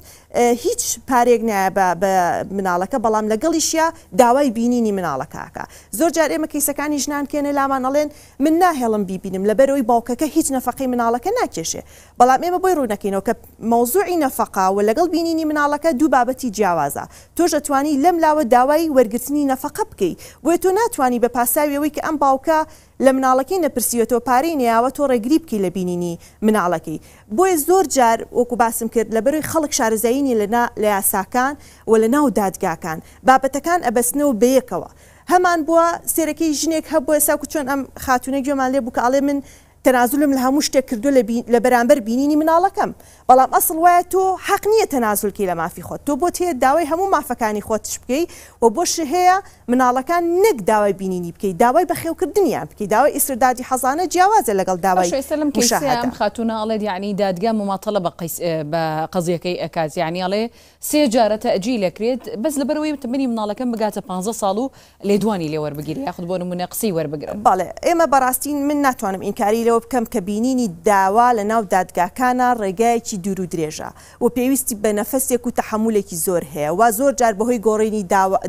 هیچ پارەیەک نایە بە بە مناڵەکە بەڵام لەگەڵیشیا داوای بینینی مناڵەکە ئەکا زۆر جار ئێمە کەیسەکانی ژنان کێنە لامان ئەڵێن من ناهێڵم بیبینم لەبەرئەوەی باوکەکە هیچ نەفەقەی مناڵەکە ناکێشێ بەڵام ئێمە بۆی ڕوونەکەینەوە کە مەوزوعی نەفەقە و لەگەڵ بینینی مناڵەکە دوو بابەتی جیاوازە تۆش ئەتوانی لەم لاوە داوای وەرگرتنی نەفەقە بکەی بۆیە تۆ ناتوانی بە پاساوی ئەوەی کە ئەم باوکە. باوکە لە مناڵەکەی نەپرسیوێتەوە پارەی نەیاوە تۆ ڕێگری بکەی لە بینینی مناڵەکەی بۆیە زۆر جار وەکو باسم کرد لەبەرەوەی خەڵک شارەزایی نیە لە لە یاساکان و لە ناو دادگاکان بابەتەکان ئەبەستنەوە بەیەکەوە هەمان بووە سێرەکەی ژنێک هەبووە ساکو چۆن ئەم خاتونە گوێمان لێ بوو کە ئەڵێ من تەنازولم لە هەموو شتێک کردووە لە لە بەرامبەر بینینی مناڵەکەم بەڵام ئەسڵ وایە تۆ حەق نییە تەنازول کەی لە مافی خۆت تۆ بۆت هەیە داوای هەموو مافەکانی خۆتش بکەی و بۆشت هەیە مناڵەکان نەک داوای بینینی بکەی داوای بەخێوکردنیان بکەی داوای ئیسردادی حەزانە جیاوازە لەگەڵ داوای باشە ئێستا لەم کەیسەیا مشاهەدە. ئەم خاتوونە ئەڵێت یەعنی دادگا موماتەڵە بە قەیس بە قەزیەکەی ئەکات یەعنی ئەڵێ سێ جارە تەئجیل ئەکرێت بەس لەبەرئەوەی تەمەنی مناڵەکەم بگاتە پانزە ساڵ و لێدوانی لێ وەربگیرێ یاخود بۆ نموونە قسەی وەربگرن. بەڵێ ئێمە بەڕاستی من ناتوانم ئینکاری لەوە بکەم کە بینینی داوا لە ناو دادگاکانا ڕێگایەکی دوور و درێژە و پێویستی بە نەفەسێک و تەحەمولێکی زۆر هەیە و زۆر جار بەهۆی گۆڕینی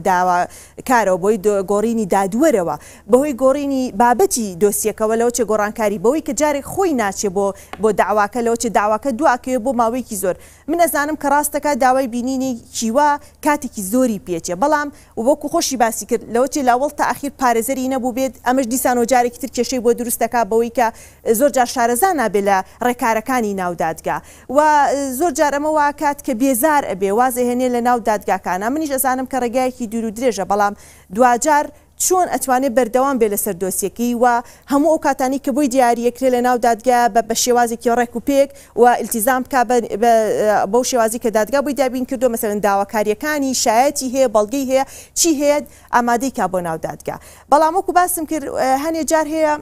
داواکارەوە بەهۆی گۆڕینی دادوەرەوە بەهۆی گۆڕینی بابەتی دۆسیەکەوە لەوەچێ گۆڕانکاری بەوەی کە جارێک خۆی ناچێ بۆ بۆ دەعواکە لەوەچێ دەعواکە دواکەوێ بۆ ماوەیەکی زۆر من ئەزانم کە ڕاست دەکات داوای بینینی کیوا کاتێکی زۆری پێچێ بەڵام وەکو خۆشی باسی کرد لەوەچێ لە ئەوەڵ تا ئەخیر پارێزەری نەبووبێت ئەمەش دیسانەوە جارێکی تر کێشەی بۆ دروست دەکات بەوەی کە زۆر جار شارەزا نابێ لە ڕێکارەکانی ناو دادگا و زۆر جار ئەمە واکات کە بێزار ئەبێ واز ئەهێنێ لە ناو دادگاکانا منیش ئەزانم کە ڕێگایەکی دوور و درێژە بەڵام دواجار چۆن ئەتوانێ بەردەوام بێ لەسەر دۆسیەکەی و هەموو ئەو کاتانەی کە بۆی دیاریەکرێ لە ناو دادگا بە بە شێوازێکی ڕێک و پێک و ئیلتیزام بکا بە بە بەو شێوازی کە دادگا بۆی دابین کردووە مەسەلەن داواکاریەکانی شایەتی هەیە بەڵگەی هەیە چی هەیە ئامادەی کا بۆ ناو دادگا بەڵام وەکو باسم کرد هەنێ جار هەیە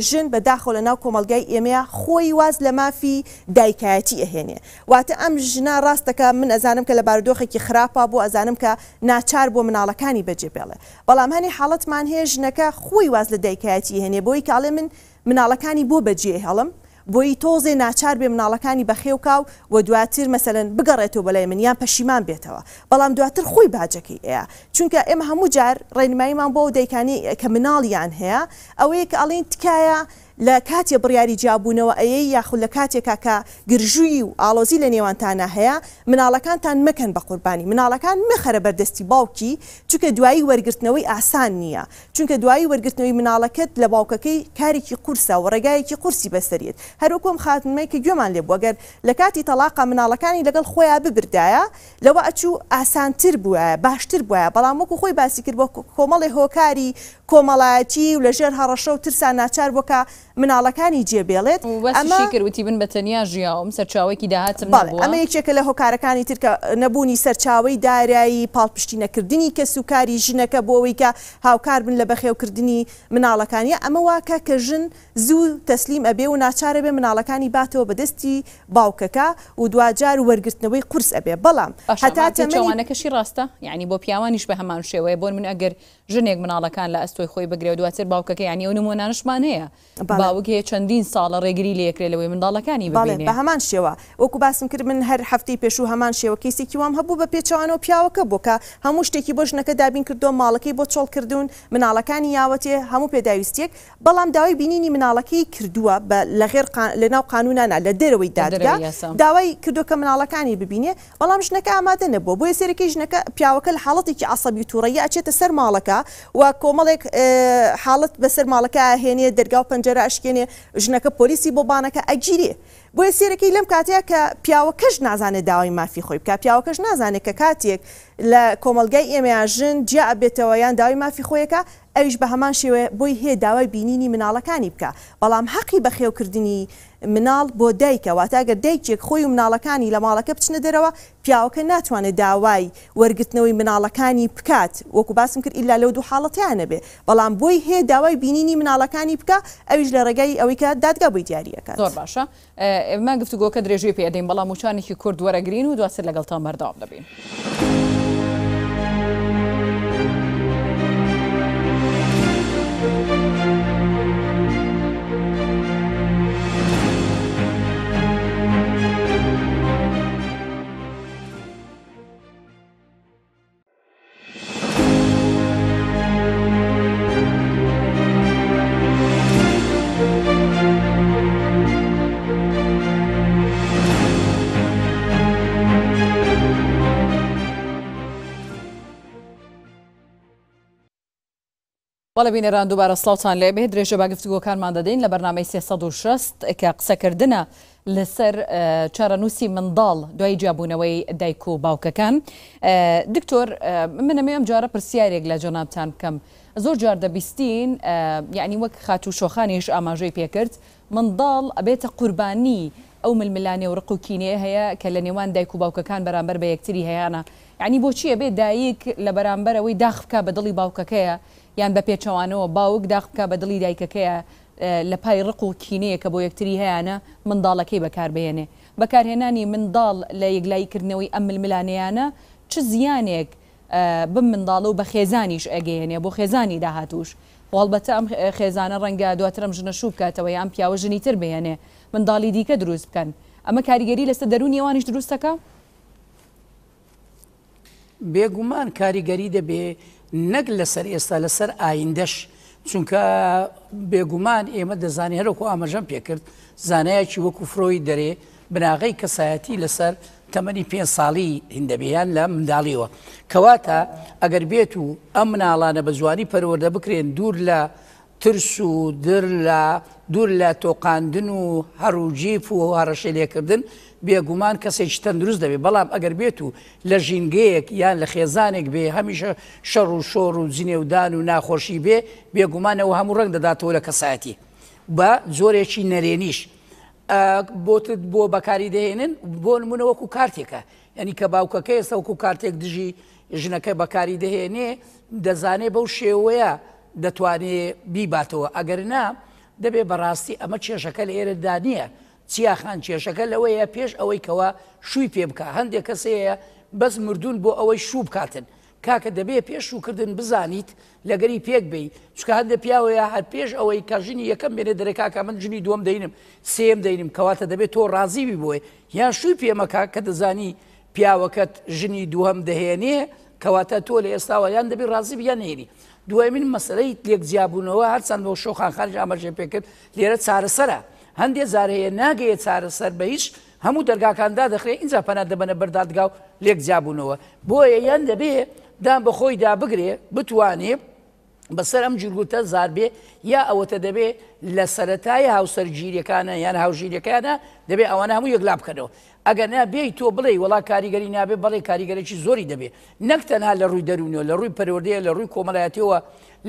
ژن بە داخەوە لە ناو کۆمەڵگای ئێمەیا خۆی واز لە مافی دایکایەتی ئەهێنێ واتە ئەم ژنە ڕاست دەکا من ئەزانم کە لە بارودۆخێکی خراپا بووە ئەزانم کە ناچار بووە مناڵەکانی بەجێ بێڵێ بەڵام هەنێ حاڵەتمان هەیە ژنەکە خۆی واز لە دایکایەتی ئەهێنێ بۆی کە ئەڵێ من مناڵەکانی بۆ بەجێ ئەهێڵم بۆی تۆزێ ناچار بێ مناڵەکانی بەخێو کا و و دواتر مەسەلەن بگەڕێتەوە بۆ لای من یان پەشیمان بێتەوە بەڵام دواتر خۆی باجەکەی ئەیا چونکە ئێمە هەموو جار ڕێنماییمان بۆ ئەو دایکانەی کە مناڵیان هەیە ئەوەیە کە ئەڵێین تکایە لە کاتێ بڕیاری جیابوونەوە ئەیەی یاخود لە کاتێکا کە گرژووی و ئاڵۆزی لە نێوانتانا هەیە مناڵەکانتان مەکەن بە قوربانی مناڵەکان مەخەرە بەردەستی باوکی چونکە دوایی وەرگرتنەوەی ئاسان نییە چونکە دوایی وەرگرتنەوەی مناڵەکەت لە باوکەکەی کارێکی قورسە و ڕێگایەکی قورسی بەسەریەت هەروەکو ئەم خاتمەی کە گوێمان لێ بوو گەر لە کاتی تەڵاقا مناڵەکانی لەگەڵ خۆیا ببردایە لەوە ئەچوو ئاسانتر بوایە باشتر بوایە بەڵام وەکو خۆی باسی کرد بۆ کۆمەڵێ هۆکاری کۆمەڵایەتی و لە ژێر هەڕەشە و ترسا ناچار بووە کە مناڵەکانی جێ بێڵێت و ئەمە باسیشی کرد وتی من بە تەنیا ژیاوم سەرچاوەیەکی داهاتم بەڵێ نەبووە. ئەمە یەکێکە لە هۆکارەکانی تر کە نەبوونی سەرچاوەی دارایی، پاڵپشتی نەکردنی کەس و کاری ژنەکە بۆ ئەوەی کە هاوکار بن لە بەخێوکردنی مناڵەکان یا ئەمە واکا کە ژن زوو تەسلیم ئەبێ و ناچار ئەبێ مناڵەکانی باتەوە بە دەستی باوکەکە و دواجار وەرگرتنەوەی قورس ئەبێ بەڵام باشە هەتا ئەمە تەمەنی. پێچەوانەکەشی ڕاستە؟ یانی بۆ پیاوانیش بە هەمان شێوەیە بۆ نمونە ئەگەر ژنێک مناڵەکان لە ئەستۆی خۆی بگرێ و دواتر باوکەکەی یانی ئەو نموونانەشمان هەیە بەڵێ. باوک هەیە چەندین ساڵە ڕێگری لێکرێ لەوەی منداڵەکانی بەڵێ ببینێ. بە هەمان شێوە وەکو باسم کرد من هەر هەفتەی پێشوو هەمان شێوە کەیسێکی وام هەبوو بە پێچەوانەوە پیاوەکە بوو کە هەموو شتێکی بۆ ژنەکە دابین کردووە ماڵەکەی بۆ چۆڵ کردوون مناڵەکانی یاوەتێ هەموو پێداویستیەک بەڵام داوای بینینی مناڵەکەی کردووە بە لە غێر قا لە ناو قانونا نا لە دەرەوەی لە دادگا دەرەوەی یاسا. داوای کردووە کە مناڵەکانی ببینێ بەڵام ژنەکە ئامادە نەبووە بۆیە سەیرەکەی ژنەکە پیاوەکە لە حاڵەتێکی عەسەبی و توڕەیی ئەچێتە سەر ماڵەکە و کۆمەڵێک حاڵەت بەسەر ماڵەکە ئەهێنێ دەرگا و پەنجەرە ئەشکێنێ ژنەکە پۆلیسی بۆ بانەکە ئەگیرێ بۆیە سەیرەکەی لەم کاتەیە کە پیاوەکەش نازانێت داوای مافی خۆی بکات پیاوەکەش نازانێت کە کاتێک لە کۆمەڵگای ئێمەیا ژن جیا ئەبێتەوە یان داوای مافی خۆیەکە ئەویش بە هەمان شێوە بۆی هەیە داوای بینینی مناڵەکانی بکا بەڵام هەقی بەخێوکردنی مناڵ بۆ دایکە واتە گەر دایکێک خۆی و مناڵەکانی لە ماڵەکە بچنە دەرەوە پیاوەکە ناتوانێت داوای وەرگرتنەوەی مناڵەکانی بکات وەکو باسم کرد ئیلا لەو دوو حاڵەتەیا نەبێ بەڵام بۆی هەیە داوای بینینی مناڵەکانی بکا ئەویش لە ڕێگای ئەوەی کە دادگا بۆی دیاری ئەکات. زۆر باشە ئێمە گفتوگۆکە درێژەی پێ ئەدەین بەڵام وچانێکی کورت وەرەگرین و دواتر لەگەڵتان بەردەوام دەبین. بەڵێ بینەران دووبارە سڵاوتان لێ بێت درێژە بە گفتوگۆکانمان دەدەین لە بەرنامەی 360 کە قسەکردنە لەسەر چارەنووسی منداڵ دوای جیابوونەوەی دایک و باوکەکان. دکتۆر من ئەمەوێ ئەم جارە پرسیارێک لە جەنابتان بکەم زۆر جار دەبیستین یعنی وەک خاتوو شۆخانیش ئاماژەی پێکرد منداڵ ئەبێتە قوربانی ئەو ململانێ و ڕق و کینەیە هەیە کە لە نێوان دایک و باوکەکان بەرامبەر بە یەکتری هەیانە یعنی بۆچی ئەبێ دایک لە بەرامبەر ئەوەی داخ بکا بە دڵی باوکەکەیە یان بە پێچەوانەوە باوک داخ بکا بە دڵی دایکەکەیە لە پای ڕق و کینەیە کە بۆ یەکتری هەیانە منداڵەکەی بەکاربهێنێ. بەکارهێنانی منداڵ لە یەکلایی کردنەوەی ئەم ململانێیانە چ زیانێک بەم منداڵە و بە خێزانیش ئەگەیەنێ بۆ خێزانی داهاتووش؟ خۆ هەڵبەتە ئەم خێزانە ڕەنگە دواتر ئەم ژنە شوو بکاتەوە یا ئەم پیاوە ژنی تر بهێنێ منداڵی دیکە دروست بکەن. ئەمە کاریگەری لەسەر دەروونی ئەوانیش دروست دەکا؟ بێگومان کاریگەری دەبێ نەک لەسەر ئێستا لەسەر ئایندەش چونکە بێگومان ئێمە دەزانین هەرۆکو ئاماژەم پێکرد زانایەکی وەکو فرۆید دەرێ بناغەی کەسایەتی لەسەر تەمەنی پێ ساڵی هیندەبێیان لە منداڵیەوە کەواتە ئەگەر بێت و ئەم مناڵانە بە جوانی پەروەردە بکرێن دوور لە ترس و در لە دوور لە تۆقاندن و هەڕوجیف و هەڕەشەی لێکردن، بێگومان کەسێکی تەندروست دەبێت، بەڵام ئەگەر بێت و لە ژینگەیەک یان لە خێزانێک بێ هەمیشە شەڕ و شۆڕ و جنێودان و ناخۆشی بێ، بێگومان ئەوە هەموو ڕەنگ دەداتەوە لە کەسایەتی بە جۆرێکی نەرێنیش بۆتت بۆ بەکاری دەهێنن، بۆ نمونە وەکو کارتێکە، یانی کە باوکەکە ئێستا وەکو کارتێک دژی ژنەکە بەکاری دەهێنێ دەزانێ بەو شێوەیە دەتوانێ بیباتەوە ئەگەر نا دەبێ بەڕاستی ئەمە کێشەکە لە ئێرەدا نییە چیا خان کێشەکە لەوەیە پێش ئەوەی کەوا شووی پێ بکا هەندێک کەس هەیە بەس مردوون بۆ ئەوەی شوو بکاتن کاکە دەبێ پێش شووکردن بزانیت لەگەری پێک بێی چونکە هەندێک پیاوەیە هەر پێش ئەوەی کە ژنی یەکەم بێنێ دەرێ کاکە من ژنی دووەم دەینم سێم دەینم کەواتە دەبێت تۆ ڕازی بی بۆی یان شووی پێ مەکە کە دەزانی پیاوەکەت ژنی دووهەم دەهێنێ کەواتە تۆ لە ئێستاوە یان دەبی ڕازی بی یان نەهێنی. دوایمین مەسەلەی لێک جیابوونەوە هەرچەند بۆ شۆخان خانیش ئاماژەی پێکرد لێرە چارەسەرە هەندێ جار هەیە ناگەیە چارەسەر بە هیچ هەموو دەرگاکان دادەخرێ ئینجا پەنا دەبەنە بەر دادگا و لێک جیابوونەوە بۆیە یان دەبێ دان بە خۆیدا بگرێ بتوانێ بەسەر ئەم جورگوتە زار بێ یا ئەوەتە دەبێ لە سەرەتای هاوسەرگیریەکانە یان هاوژیریەکانە دەبێ ئەوانە هەموو یەکلا بکەنەوە ئەگەر نا بێی تۆ بڵێی وەڵا کاریگەری نابێ بەڵێ کاریگەرێکی زۆری دەبێ نەک تەنها لە ڕووی دەروونیەوە لە ڕووی پەروەردەیە لە ڕووی کۆمەڵایەتیەوە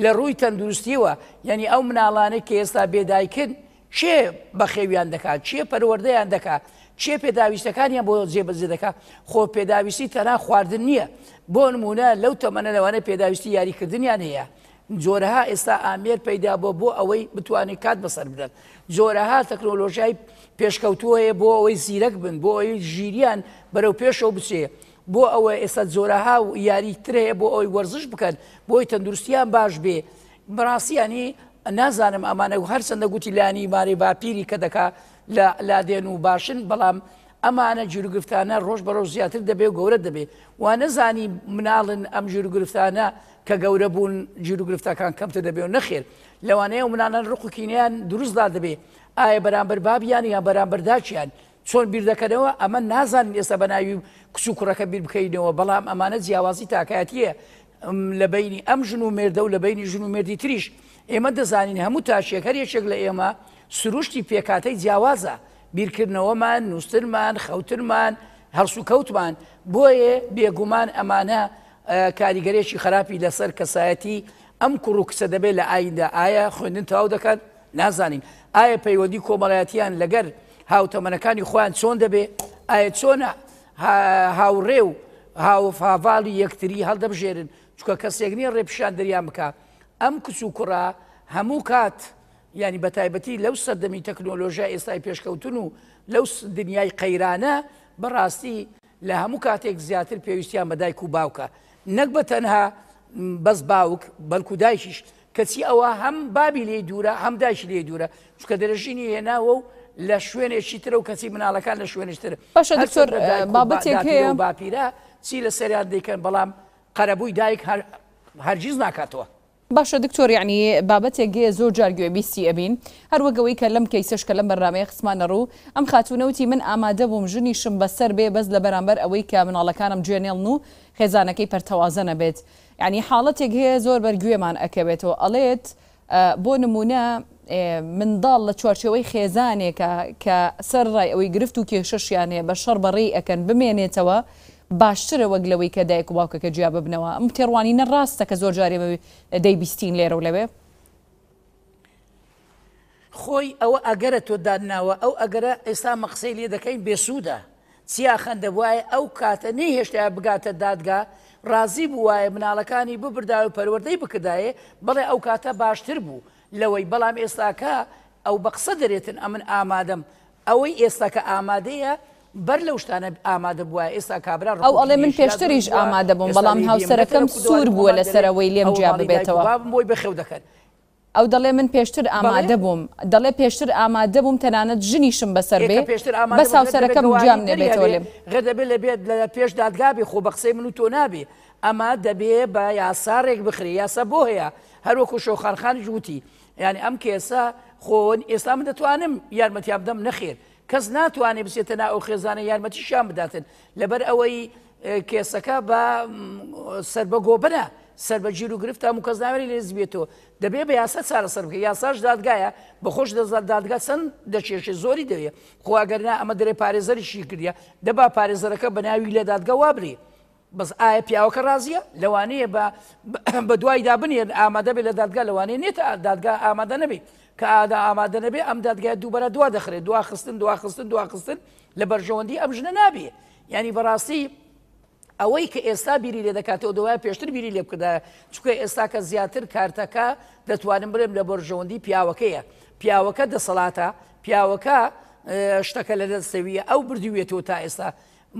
لە ڕووی تەندروستیەوە یعنی ئەو مناڵانەی کە ئێستا بێدایکن کێ بەخێویان دەکات کێ پەروەردەیان دەکات کێ پێداویستەکانیان بۆ جێبەجێ دەکات خۆ پێداویستی تەنها خواردن نییە بۆ نمونە لەو تەمەنە لەوانەیە پێداویستی یاریکردنیان هەیە جۆرەها ئێستا ئامێر پەیدا بووە بۆ ئەوەی بتوانێت کات بەسەر بدەن جۆرەها تەکنۆلۆژیای پێشکەوتووە هەیە بۆ ئەوەی زیرەک بن بۆ ئەوەی ژیریان بەرەو پێشەوە بچێ بۆ ئەوە ئێستا جۆرەها و یاری تر هەیە بۆ ئەوەی وەرزش بکەن بۆی تەندروستیان باش بێ بەڕاستی ینی نازانم ئەمانە و هەرچەندە گوتی لانی ماری باپیری کە دەکا لە لادێن و باشن بەڵام ئەمانە گیروگرفتانە ڕۆژ بە ڕۆژ زیاتر دەبێ و گەورە دەبێ وا نەزانی مناڵن ئەم گیروگرفتانە کە گەورە بوون گیروگرفتەکان کەمتر دەبێ و نەخێر لەوانەیە ئەو مناڵان ڕق و کینەیان دروست لا دەبێ ئایا بەرامبەر بابیان یان بەرامبەر داکیان چۆن بیر دەکەنەوە ئەمە نازانین ئێستا بە ناوی کچ و کوڕەکە بیر بکەینەوە بەڵام ئەمانە جیاوازی تاکایەتیە لە بەینی ئەم ژن و مێردە و لە بەینی ژن و مێردی تریش ئێمە دەزانین هەموو تاکێک هەر یەکێک لە ئێمە سروشتی پێکهاتەی جیاوازە بیرکردنەوەمان نووستنمان خەوتنمان هەڵسوکەوتمان بۆیە بێگومان ئەمانە کاریگەرێکی خراپی لەسەر کەسایەتی ئەم کوڕ و کچە دەبێت لە ئایندە ئایا خوێندن تەواو دەکەن نازانین ئایا پەیوەندی کۆمەڵایەتیان لەگەر هاوتەمەنەکانی خۆیان چۆن دەبێ ئایا چۆنە هاوڕێ و هاوفاڤاڵی یەکتری هەڵدەبژێرن چونکە کەسێک نییە ڕێپیشاندەریان بکا ئەم کچ و کوڕە هەموو کات یانی بەتایبەتی لەو سەردەمی تەکنۆلۆژیا ئێستای پێشکەوتن و لەو دنیای قەیرانە بەڕاستی لە هەموو کاتێک زیاتر پێویستیان بە دایک و باوکە نەک بە تەنها بەس باوک بەلکو دایکیش کەچی ئەوە هەم بابی لێی دوورە هەم دایکی لێی دوورە چونکە دەرەژینی هێناوە و لە شوێنێکی ترە و کەچی مناڵەکان لە شوێنێکی تر باشە دکتۆر بابەتێک هەیە و باپیرە چی لەسەریان دەیکەن بەڵام قەرەبووی دایک هەرگیز ناکاتەوە. باشە دکتۆر یەعنی بابەتێک هەیە زۆر جار گوێ بیستی ئەبین هەر وەک ئەوەی کە لەم کەیسەش کە لەم بەرنامەیە خستمانە ڕوو ئەم خاتوونە وتی من ئامادە بووم ژنیشم بەسەر بێ بەس لە بەرامبەر ئەوەی کە مناڵەکانم جوێ نێڵن و خێزانەکەی پەرتەوازە نەبێت. یانی حاڵەتێک هەیە زۆر بەر گوێمان ئەکەوێتەوە ئەڵێت بۆ نمونە منداڵ لە چوارچێوەی خێزانێکە کە سەر ڕای ئەوەی گرفت و کێشەشیان هەیە بە شەڕ بەڕێی ئەکەن بمێنێتەوە باشترە وەک لەوەی کە دایک و باوکەکە جیا ببنەوە ئەم تێڕوانینە ڕاستە کە زۆر جار ئێمە دەیبیستین لێرە و لەوێ؟ خۆی ئەوە ئەگەرە تۆ داتناوە ئەو ئەگەرە ئێستا مە قسەی لێ دەکەین بێسوودە چیا خان دەبوایە ئەو کاتە نەیهێشتایە بگاتە دادگا ڕازی بووایە مناڵەکانی ببردایە و پەروەردەی بکردایە بەڵێ ئەو کاتە باشتر بوو لەوەی بەڵام ئێستاکە ئەو بە قسە دەرێتن ئەمن ئامادەم ئەوەی ئێستاکە ئامادەیە بەر لەو شتانە ئامادە بووایە ئێستا کابرا ئەو ڕقو ئەڵێ من کینەیەشی لا دروست پێشتریش بووە ئامادە بووم ئێستا بەڵام لێی بێ منەتە هاوسەرەکەم لە کوردەواری سوور بووە خۆمان دەرێ لەسەر ئەوەی لێم ئەوە جیا ماڵی دایک و ببێتەوە. بابم بۆی بەخێو دەکەن. ئەو دەڵێ من پێشتر بەڵێ. ئامادە بووم. دەڵێ پێشتر ئامادە بووم تەنانەت ژنیشم بەسەر ئێ بێ کە پێشتر ئامادە بەس بوو غێر دەبێ هاوسەرەکەم گەواهی جیام دەری نەبێتەوە هەبێ لێم. غێر دەبێ لە بێ لە پێش دادگا بێ خۆ بە قسەی من و تۆ نابێ ئەمە دەبێ بە یاسا ڕێک بخرێ یاسا بۆ هەیە هەر وەکوو شۆخان خانیش وتی یانی ئەم کێسە خۆ ئێستا من دەتوانم یارمەتیان بدەم نەخێر کەس ناتوانێ بچێتە ناو ئەو خێزانە یارمەتیشیان بداتن لەبەر ئەوەی کێسەکە بە سەر بە گۆبنە سەر بە گیر و گرفتە هەموو کەس ناوێری لێ بێتەوە دەبێ بە یاسا چارەسەر بکە یاساش دادگایە بە خۆش دەزات دادگا چەند دەکێشێ زۆری دەوێ خۆ ئەگەر نا ئەمە دەرێ پارێزەریشی کردە دەبا پارێزەرەکە بە ناوی لە دادگا وابرێ بەس ئایا پیاوەکە ڕازیە؟ لەوانەیە بە بە دوایدا بنێن ئامادە بێ لە دادگا لەوانەیە نێتە دادگا ئامادە نەبێ کە ئادا ئامادە نەبێ ئەم دادگای دووبەرە دوا دەخرێت دواخستن دواخستن دواخستن لە بەرژەوەندی ئەم ژنە نابێ یعنی بەڕاستی ئەوەی کە ئێستا بیری لێ دەکاتەوە دەوایە پێشتر بیری لێ بکردایە چونکە ئێستا کە زیاتر کارتەکە دەتوانم بڵێم لە بەرژەوەندی پیاوەکەیە پیاوەکە دەسەڵاتە پیاوەکە شتەکە لە دەستەویە ئەو بردووێتەوە تا ئێستا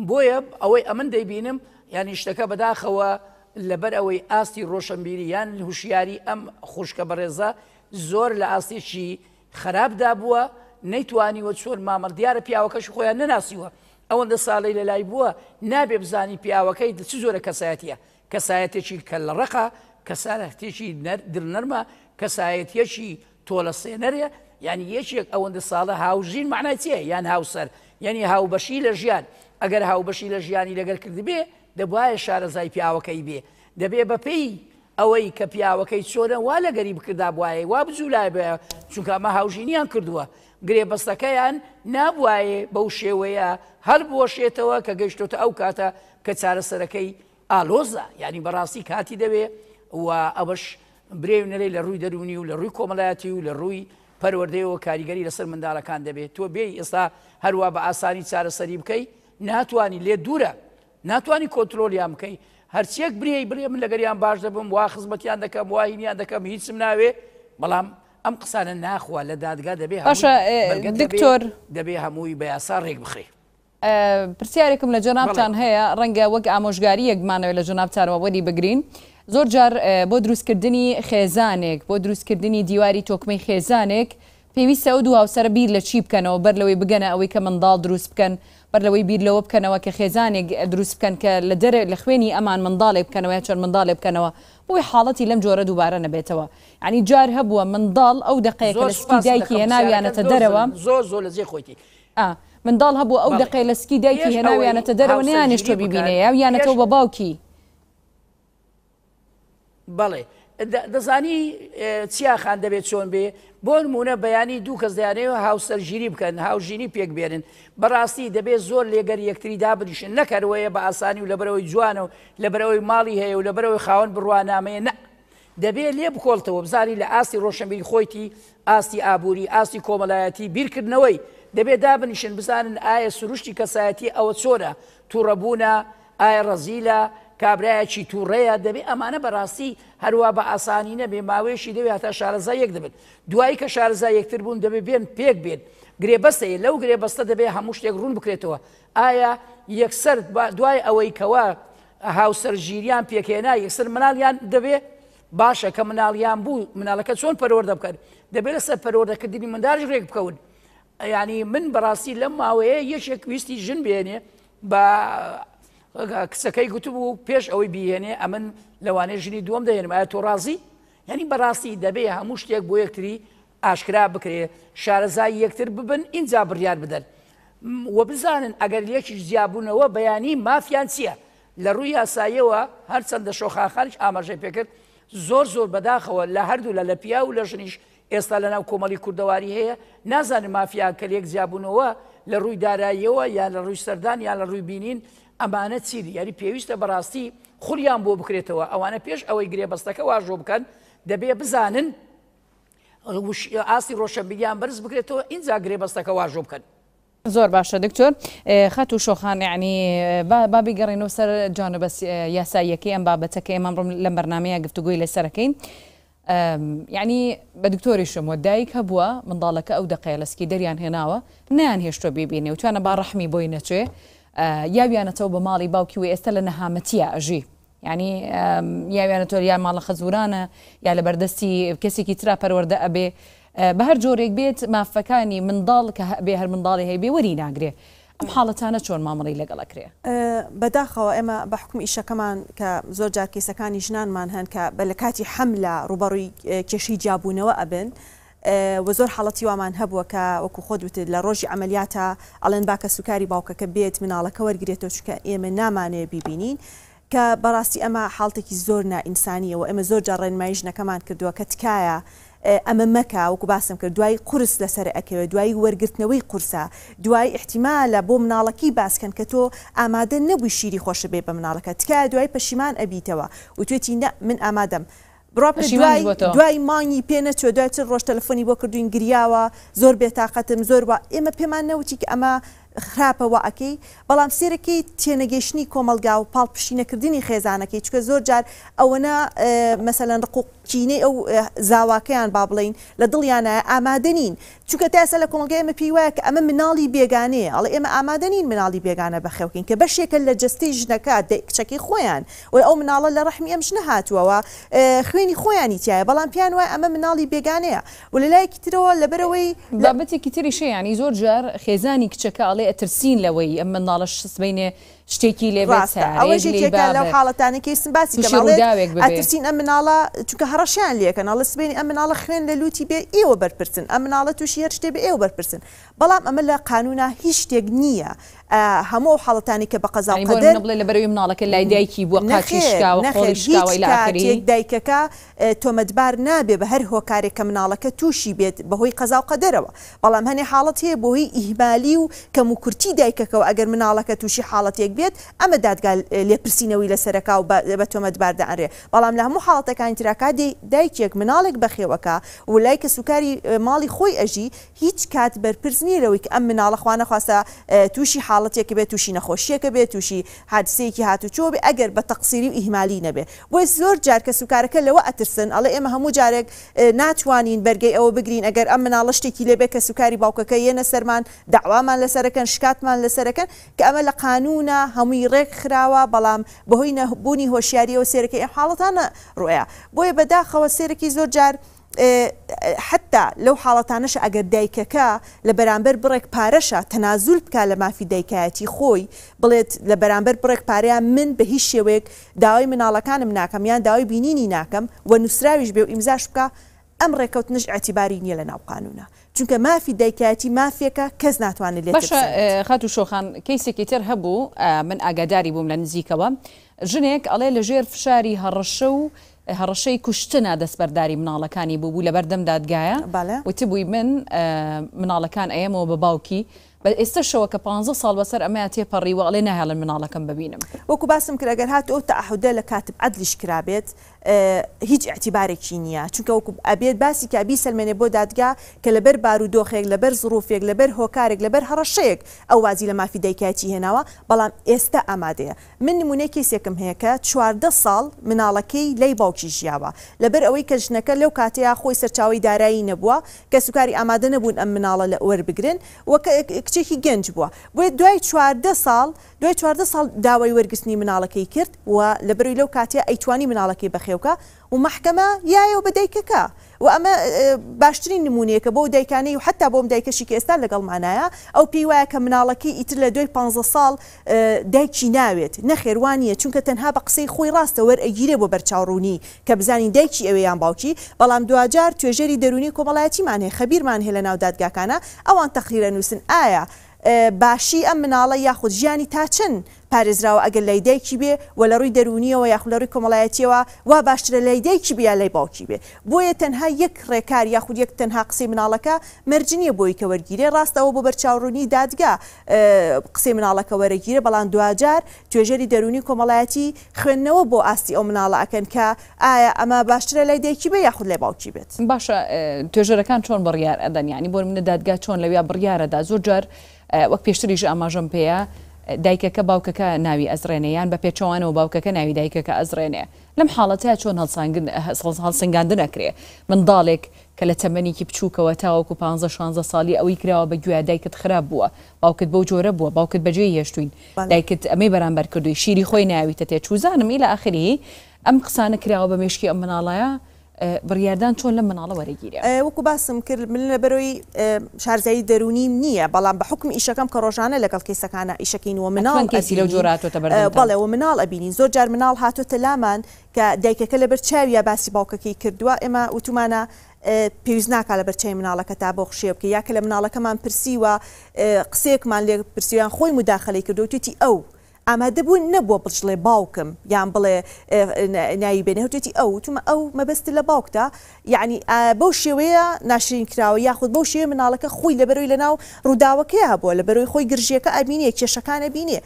بۆیە ئەوەی ئەمن دەیبینم یانی شتەکە بەداخەوە لەبەر ئەوەی ئاستی ڕۆشنبیری یان هوشیاری ئەم خوشکە بەڕێزە زۆر لە ئاستێکی خراپدا بووە نەیتوانیوە چۆن مامەڵ دیارە پیاوەکەشی خۆیان نەناسیوە ئەوەندە ساڵەی لەلای بووە نابێ بزانی پیاوەکەی چ جۆرە کەسایەتیە کەسایەتێکی کەللەڕەقە کەسایەتێکی دڵنەرمە کەسایەتیەکی تۆلەسێنەرە یانی یەکێک ئەوەندە ساڵە هاوژین مەعنای چیە یان هاوسەر یانی هاوبەشی لە ژیان ئەگەر هاوبەشی لە ژیانی لەگەر کردبێ دەبوایە شارەزای پیاوەکەی بێ دەبێ بەپێی ئەوەی کە پیاوەکەی چۆنە وا لەگەری بکردابوایە وا بجولایە چونکە ئەمە هاوژینیان کردووە گرێبەستەکەیان نابوایە بەو شێوەیە هەڵبوەشێتەوە کە گەیشتۆتە ئەو کاتە کە چارەسەرەکەی ئالۆزە یانی بەڕاستی کاتی دەوێ و ئەوەش برێ و نەرێ لە ڕووی دەروونی و لە ڕووی کۆمەڵایەتی و لە ڕووی پەروەردەیەوە کاریگەری لەسەر منداڵەکان دەبێت تۆ بێی ئێستا هەروا بە ئاسانی چارەسەری بکەی ناتوانی لێت دوورە ناتوانی کۆنترۆلیان بکەی هەرچیەک برێی بڵێ من لەگەریان باش دەبم وا خزمەتیان دەکەم وا هینیان دەکەم هیچم ناوێ بەڵام ئەم قسانە ناخوا لە دادگا دەبێ باشە دکتۆر دەبێ هەمووی بە یاسا ڕێک بخرێ. پرسیارێکم لە جەنابتان هەیە ڕەنگە وەک ئامۆژگارییەک بمانەوێت لە جەنابتانەوە وەری بگرین زۆر جار بۆ دروستکردنی خێزانێک بۆ دروستکردنی دیواری تۆکمەی خێزانێک پێویستە ئەو دوو هاوسەرە بیر لە چی بکەنەوە بەر لەوەی بگەنە ئەوەی کە منداڵ دروست بکەن بەر لەوەی بیر لەوە بکەنەوە کە خێزانێک دروست بکەن کە لە دەرێ لە خوێنی ئەمان منداڵێک بکەنەوە یا چەند منداڵێک بکەنەوە بۆی حاڵەتی لەم جۆرە دووبارە نەبێتەوە یعنی جار هەبووە منداڵ ئەو دەقەیە کە زۆر لە سکی سوپاست دایکی دەکەم پرسیارەکەت هێناویانەتە زۆر دەرەوە زۆر زۆر زۆر لە جێی خۆیتی ئا منداڵ هەبووە ئەو بەڵێ دەقەی لە سکی دایکی پێش ئەوەی هێناویانەتە دەرەوە نەیانێشتوە هاوسەرگیری بکەن بیبینێ پێش یاویانەتەوە بە باوکی. بەڵێ دەزانی چیا خان دەبێت چۆن بێ بۆ نمونە بەیانی دوو کەس دەیانەوە هاوسەرگیری بکەن هاوژینی پێک بێنن بەڕاستی دەبێت زۆر لێگەر یەکتری دابنیشن نەکەرەوەیە بە ئاسانی و لەبەرەوەی جوانە و لەبەرەوەی ماڵی هەیە و لەبەرەوەی خاوەن بڕوانامەیە نە دەبێ لێ بکۆڵتەوە بزانی لە ئاستی ڕۆشنبیری خۆیتی، ئاستی ئابووری، ئاستی کۆمەلایەتی، بیرکردنەوەی، دەبێ دابنیشن بزانن ئایا سروشتی کەسایەتی ئەوە چۆنە، توڕەبوونە، ئایا ڕەزیلە، کابرایەکی توڕەیە، دەبێ ئەمانە بەڕاستی هەروا بە ئاسانی نەبێ، ماوەیەکی دەوێ هەتا شارەزای یەک دەبن. دوایی کە شارەزای یەکتر بوون دەبێ بێن پێک بێن. گرێبەست هەیە، لەو گرێبەستە دەبێ هەموو شتێک ڕوون بکرێتەوە. ئایا یەکسەر دوای ئەوەی کەوا هاوسەرگیریان پێکهێنا یەکسەر مناڵیان دەبێ؟ باشە کە مناڵیان بوو مناڵەکە چۆن پەروەردە بکەن؟ دەبێت لەسەر پەروەردەکردنی منداڵیش ڕێک بکەون. یعنی من بەڕاستی لەم ماوەیە یەکێک ویستی ژن بێنێ بە کچەکەی گوتبوو پێش ئەوەی بیهێنێ ئەمن لەوانەیە ژنی دووەم دەهێنم ئایا تۆ ڕازی؟ یعنی بەڕاستی دەبێ هەموو شتێک بۆ یەکتری ئاشکرا بکرێ شارەزای یەکتر ببن ئینجا بڕیار بدەن و بزانن ئەگەر لێکیش جیابوونەوە بەیانی مافیان چییە؟ لە ڕووی یاساییەوە هەرچەندە شۆخاخانیش ئاماژەی پێکرد زۆر زۆر بەداخەوە لە هەردوو لە لە پیاو و لە ژنیش ئێستا لە ناو کۆمەڵی کوردەواری هەیە نازانن مافیان کە لێک جیابوونەوە لە ڕووی داراییەوە یان لە ڕووی سەردان یان لە ڕووی بینین ئەمانە چین یاری پێویستە بەڕاستی خولیان بۆ بکرێتەوە ئەوانە پێش ئەوەی گرێبەستەکە واژۆ بکەن دەبێ بزانن ئاستی ڕۆشنبیریان بەرز بکرێتەوە ئینجا گرێبەستەکە واژۆ بکەن. زۆر باشە دکتۆر خاتوو شۆخان یەعنی با با بیگەڕێینەوە سەر جانبە یاساییەکەی ئەم بابەتە کە ئێمە ئەمڕۆ لەم بەرنامەیە گفتوگۆی لەسەرەکەین یعنی بە دکتۆریشم وت دایک هەبووە منداڵەکە ئەو دەقەیە لە سکی دەریان هێناوە نەیان هێشتوە بیبینێ وتوانە با ڕەحمی بۆی نەچێ یاویانەتەوە بە ماڵی باوکی و ئێستا لە نەهامەتیە ئەژی یانی یاویانە تۆ یا ماڵە خەزورانە یا لە بەردەستی کەسێکی ترا پەروەردە ئەبێ بە هەر جۆرێک بێت مافەکانی منداڵ کە بێ هەر منداڵی هەیبێ وەری ناگرێ ئەم حاڵەتانە چۆن مامەڵەی لەگەڵ ئەکرێ؟ بەداخەوە ئێمە بە حوکمی ئیشەکەمان کە زۆر جار کەیسەکانی ژنانمان هەن کە بە لە کاتی حەملە ڕووبەڕووی کێشەی جیابوونەوە ئەبن و زۆر حاڵەتی وامان هەبووە کە وەکو خۆت وتت لە ڕۆژی عەمەلیاتا ئەڵێن با کەسوکاری باوکەکە بێت مناڵەکە وەرگرێتەوە چونکە ئێمە نامانەوێ بیبینین کە بەڕاستی ئەمە حاڵتێکی زۆر نا ئینسانیە و ئێمە زۆر جار ڕێنمایی ژنەکەمان کردووە کە تکایە ئەمە مەکە وەکو باسم کرد دوایی قورس لەسەر ئەکەوێت دوایی وەرگرتنەوەی قورسە دوایی ئیحتیمالە بۆ مناڵەکەی باس کەن کە تۆ ئامادە نەبووی شیری خۆشت بێ بە مناڵەکە تکایە دوایی پەشیمان ئەبیتەوە وتوێتی نە من ئامادەم بڕوا بکە پەشیمانیش دوای بۆتەوە. دوای مانگی پێ نەچووە دوای چل ڕۆژ تەلەفۆنی بۆ کردووین گریاوە زۆر بێتاقەتم زۆر وا ئێمە پێمان نەوتی کە ئەمە خراپە وا ئەکەی بەڵام سێرەکەی تێنەگەیشتنی کۆمەڵگا و پاڵپشتی نەکردنی خێزانەکەی چونکە زۆر جار ئەوەنە مەسەلەن ڕق و کینەی ئەو زاواکەیان با بڵێین لە دڵیانایە ئامادە نین چونکە تا ئێستا لە کۆمەڵگای ئێمە پێی وایە کە ئەمە مناڵی بێگانەیە، ئەڵێ ئێمە ئامادە نین مناڵی بێگانە بەخێو کەین کە بەشێکە لە جەستەی ژنەکە، کچەکەی خۆیان و ئەو مناڵە لە ڕەحمی ئەم ژنە هاتووە و خوێنی خۆیانی تیایە، بەڵام پێیان وایە ئەمە مناڵی بێگانەیە و لە لایەکی ترەوە لەبەرئەوەی لە. بابەتێکی تریش هەیە یانی زۆر جار خێزانی کچەکە ئەڵێ ئەترسین لەوەی ئەم مناڵە سبەینێ شتێکی لێ بێت ڕاستە ئەوەش سەیارەیەک لێی یەکێکە لەو بابێ حاڵەتانەی کە ویستم باسی کەم تووشی ئەڵێت ڕووداوێک ببێ. ئەترسین ئەم مناڵە چونکە هەڕەشەیان لێ ئەکەن ئەڵێ سبەینێ ئەم مناڵە خوێن لە لووتی بێ ئێوە بەرپرسن ئەم مناڵە تووشی هەر شتێ بێ ئێوە بەرپرسن بەڵام ئەمە لە قانونا هیچ شتێک نییە هەموو ئەو حاڵەتانەی کە بە قەزا و یانی بۆ قەدەر نموونە بڵێ لەبەرئەوەی مناڵەکە لای دایکی بووە قاچی نەخێر شکاوە قۆڵی نەخێر هیچ شکاوە الی کاتێک آخره. دایکەکە تۆمەتبار نابێ بە هەر هۆکارێک کە مناڵەکە تووشی بێت بەهۆی قەزا و قەدەرەوە بەڵام هەنێ حاڵەت هەیە بۆهۆی ئیهمالی و کەموکورتی دایکەکەوە ئەگەر مناڵەکە تووشی حاڵەتێک بێت ئەمە دادگا لێپرسینەوەی لەسەرەکا و بە تۆمەتبار دائەنرێ بەڵام لە هەموو حاڵەتەکانی ترا کاتێ دایکێک مناڵێک بەخێوئەکا و لای کەسوکاری ماڵی خۆی ئەژی هیچ کات بەرپرس نیە لەوەی کە ئەم مناڵە خوانەخواستە تووشی حاڵەتێک بێت تووشی نەخۆشیەکە بێت تووشی حادسەیەکی هاتوچۆ بێ ئەگەر بە تەقسیری و ئیهمالی نەبێ بۆیە زۆر جار کەسوکارەکە لەوە ئەترسن ئەڵێ ئێمە هەموو جارێک ناتوانین بەرگەی ئەوە بگرین ئەگەر ئەم مناڵە شتێکی لێ بێ کەسوکاری باوکەکە یەنە سەرمان دەعوامان لەسەرەکەن شکاتمان لەسەرەکەن کە ئەمە لە قانونا هەمووی ڕێک خراوە بەڵام بەهۆی نەبوونی هۆشیاریەوە سێرەکەی ئەم حاڵەتانە ڕوئەیا بۆیە بەداخەوە سێرەکی زۆر جار حەتتا لەو حاڵەتانەشا ئەگەر دایکەکە لە بەرامبەر بڕێک پارەشا تەنازول بکا لە مافی دایکایەتی خۆی بڵێت لە بەرامبەر بڕێک پارەیا من بە هیچ شێوەیەک داوای مناڵەکانم ناکەم یان داوای بینینی ناکەم و نوسراویش بێ و ئیمزاش بکا ئەم ڕێکەوتنەش ئیعتیباری نیە لە ناو قانونا چونکە مافی دایکایەتی مافێکە کەس ناتوانێت لێ باشە تێبسەنێت. خاتوو شۆخان کەیسێکی تر هەبوو من ئاگاداری بووم لە نزیکەوە ژنێک ئەڵێ لە ژێر فشاری هەڕەشە و هەڕەشەی کوشتنا دەستبەرداری مناڵەکانی بووبوو لەبەردەم دادگایە بەڵێ. وتبووی من مناڵەکان ئەیەمەوە بە باوکی بە ئێستەشەوە کە پانزە ساڵ بەسەر ئەمەیا تێپەڕیوە ئەڵێ ناهێڵن مناڵەکەم ببینم. وەکو باسم کرد ئەگەر هاتوو ئەو تەعەهودە لە کاتب عەدلیش کرابێت هیچ ئیعتیبارێکی نییە چونکە وەکو ئەبێت باسی کا بیسەلمێنێ بۆ دادگا کە لەبەر بارودۆخێک لەبەر زڕوفێک لەبەر هۆکارێک لەبەر هەڕەشەیەک ئەو وازی لە مافی دایکایەتی هێناوە بەڵام ئێستا ئامادەیە من نمونەی کەیسێکم هەیە کە 14 ساڵ مناڵەکەی لای باوکی ژیاوە لەبەر ئەوەی کە ژنەکە لەو کاتەیا خۆی سەرچاوەی دارایی نەبووە کەسوکاری ئامادە نەبوون ئەم مناڵە لە وەربگرن و کچێکی گەنج بووە بۆیە دوای 14 ساڵ دوای 14 ساڵ داوای وەرگرتنی مناڵەکەی کرد و لەبەرەوەی لەو کاتەیا ئەیتوانی مناڵەکەی بەخێوکا و مەحکەمە یایەوە بە دایکەکە و ئەمە باشترین نمونەیەکە بۆ ئەو دایکانەی و حەتا بۆ ئەم دایکەشی کە ئێستا لەگەڵمانایە ئەو پێی وایە کە مناڵەکەی ئیتر لە دوای پانزە ساڵ دایکی ناوێت نەخێر وا نییە چونکە تەنها بە قسەی خۆی ڕاستە وەرئەگیرێ بۆ بەرچاوڕوونی کە بزانین دایکی ئەوێ یان باوکی بەڵام دواجار توێژەری دەروونی کۆمەڵایەتیمان هەیە خەبیرمان هەیە لەناو دادگاکانا ئەوان تەقریر ئەنووسن ئایا باشی ئەم مناڵە یاخود ژیانی تا چەند. پارێزراوە ئەگەر لای دایکی بێ و لە ڕووی دەروونیەوە یاخود لە ڕووی کۆمەڵایەتیەوە وا باشترە لای دایکی بێ یا لای باوکی بێ بۆیە تەنها یەک ڕێکار یاخود یەک تەنها قسەی مناڵەکە مەرج نیە بۆی کە وەرگیرێ ڕاستە ئەوە بۆ بەرچاوڕوونی دادگا قسەی مناڵەکە وەرەگیرێ بەڵام دواجار توێژەری دەروونی و کۆمەڵایەتی خوێندنەوە بۆ ئاستی ئەو مناڵە ئەکەن کە ئایا ئەمە باشترە لای دایکی بێ یاخود لای باوکی بێت. باشە توێژەرەکان چۆن بڕیار ئەدەن یانی بۆ نمونە دادگا چۆن لەویا بڕیارەدا زۆر جار وەک پێشتریش ئاماژەم پێیە دایکەکە باوکەکە ناوی ئەزڕێنێ یان بە پێچەوانەوە باوکەکە ناوی دایکەکە ئەزڕێنێ لەم حاڵەتە چۆن هەڵسەنگاندن ئەکرێ منداڵێک کە لە تەمەنێکی بچووکەوە تاوەکو پانزە شانزە ساڵی ئەوەی کراوە بە گوێیا دایکت خراپ بووە باوکت بەو جۆرە بووە باوکت بەجێی هێشتووین دایکت ئەمەی بەرامبەر کردووی شیری خۆی ناویتە تێ چوزانم ئیلا ئاخری ئەم قسانە کراوە بە مێشکی ئەم مناڵەیە بڕیاردان چۆن لەم مناڵە وەرەگیرێ؟ وەکو باسم کرد من لەبەرەوەی شارزایی دەروونیم نییە بەڵام بە حوکمی ئیشەکەم کە ڕۆژانە لەگەڵ کەیسەکانە ئیشەکەین و مناڵ حەتمەن کەیسی لەو جۆرە هاتۆتە بەردەمتان؟ بەڵێ و مناڵ ئەبینین زۆر جار مناڵ هاتۆتە لامان کە دایکەکە لەبەر چاویا باسی باوکەکەی کردووە ئێمە وتومانە پێویست ناکا لەبەر چاوی مناڵەکەتا بۆ خشێ بکەی یا کە لە مناڵەکەمان پرسیوە قسەیەکمان لێ پرسیوە یان خۆی موداخەلەی کردووە وتویەتی ئەو ئامادە بوو نەبووە بڵێ باوکم یان بڵێ ناوی بێنێ هەوتێتی ئەو وتومە ئەو مەبەست لە باوکتە یعنی بەو شێوەیە ناشرین کراوە یاخود بەو شێوەیە مناڵەکە خۆی لەبەرەوەی لەناو ڕووداوەکەی هەبووە لەبەرەوەی خۆی گرژیەکە ئەبینێ کێشەکان ئەبینێ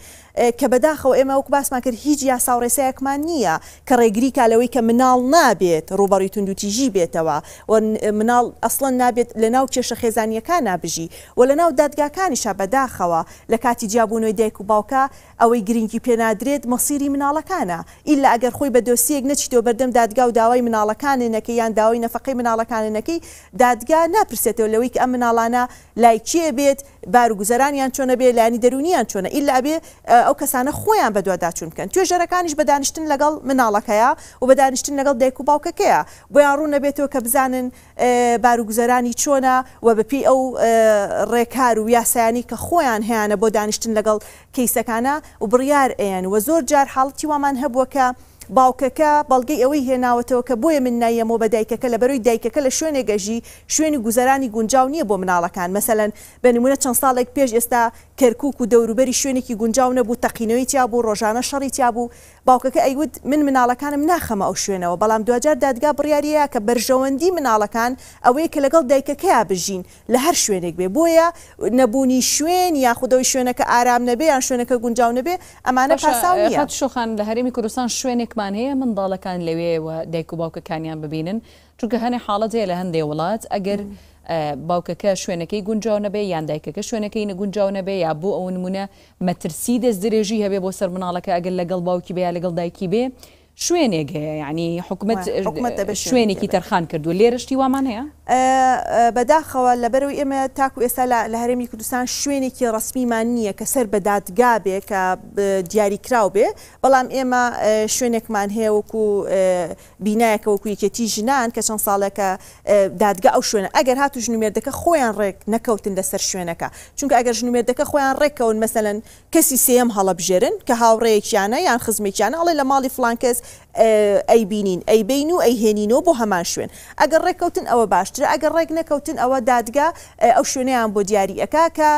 کە بەداخەوە ئێمە وەکو باسمان کرد هیچ یاسا و ڕێسایەکمان نییە کە ڕێگری کا لەوەی کە مناڵ نابێت ڕووبەڕووی توندوتیژی بێتەوە و مناڵ ئەسڵەن نابێت لەناو کێشە خێزانییەکانا بژی و لەناو دادگاکانیشا بەداخەوە لە کاتی جیابوونەوەی دایک و باوکا ئەوەی گرنگی پێنادرێت مەسیری مناڵەکانە ئیلا ئەگەر خۆی بە دۆسیەک نەچیتەوە بەردەم دادگا و داوای مناڵەکانێ نەکەی یان داوای نەفەقەی مناڵەکانێ نەکەی دادگا ناپرسێتەوە لەوەی کە ئەم مناڵانە لای کێ بێت بار و گوزەرانیان چۆنە بێ لایەنی دەروونیان چۆنە ئیلا ئەبێ ئەو کەسانە خۆیان بەدواداچوون بکەن توێژەرەکانیش بە دانیشتن لەگەڵ مناڵەکەیا و بە دانیشتن لەگەڵ دایک و باوکەکەیا بۆیان ڕوون ئەبێتەوە کە بزانن بار و گوزەرانی چۆنە و بە پێی ئەو ڕێکار و یاسایانەی کە خۆیان هەیانە بۆ دانیشتن لەگەڵ کەیسەکانا و بڕیار ئەیەن و زۆر جار حاڵەتی وامان هەبووە کە باوکەکە بەڵگەی ئەوەی هێناوەتەوە کە بۆیە من نایەمەوە بە دایکەکە لەبەرەوەی دایکەکە لە شوێنێک ئەژی شوێنی گوزەرانی گونجاو نییە بۆ مناڵەکان مەسەلەن بە نمونە چەند ساڵێک پێش ئێستا کەرکوک و دەوروبەری شوێنێکی گونجاو نەبوو تەقینەوەی تیا بوو ڕۆژانە شەڕی تیا بوو باوکەکە ئەیوت من مناڵەکانم ناخەمە ئەو شوێنەوە بەڵام دواجار دادگا بڕیارییا کە بەرژەوەندی مناڵەکان ئەوەیە کە لەگەڵ دایکەکەیا بژین لە هەر شوێنێک بێ بۆیە نەبوونی شوێن یاخود ئەوەی شوێنەکە ئارام نەبێ یان شوێنەکە گونجاو نەبێ ئەمانە باشە پاساو نییە. خاتوو شۆخان لە هەرێمی کوردستان شوێنێکمان هەیە منداڵەکان لەوێ و دایک و باوکەکانیان ببینن چونکە هەنێ حاڵەت هەیە لە هەندێ وڵات ئەگەر باوکەکە شوێنەکەی گونجاو نەبێ یان دایکەکە شوێنەکەی نەگونجاو نەبێ یا بۆ ئەو نمونە مەترسی دەست درێژی هەبێ بۆ سەر مناڵەکە ئەگەر لەگەڵ باوکی بێ یا لەگەڵ دایکی بێ شوێنێک هەیە یانی حکومەت شوێنێکی تەرخان کردووە لێرە شتی وامان هەیە؟ بەداخەوە لەبەرەوەی ئێمە تاکو ئێستا لە هەرێمی کوردستان شوێنێکی ڕەسمیمان نییە کە سەر بە دادگا بێ کە دیاریکراو بێ بەڵام ئێمە شوێنێکمان هەیە وەکو بینایەکە وەکو یەکێتی ژنان کە چەند ساڵێکە دادگا ئەو شوێنە ئەگەر هاتو ژن و مێردەکە خۆیان ڕێک نەکەوتن لەسەر شوێنەکە چونکە ئەگەر ژن و مێردەکە خۆیان ڕێککەون مەسەلەن کەسی سێیەم هەڵەبژێرن کە هاوڕێیەکیانە یان خزمێکیانە ئەڵێ لە ماڵی فڵان کەس ئەیبینین ئەیبەین و ئەیهێنینەوە بۆ هەمان شوێن ئەگەر ڕێککەوتن ئەوە باشترە ئەگەر ڕێک نەکەوتن ئەوە دادگا ئەو شوێنەیان بۆ دیاری ئەکا کە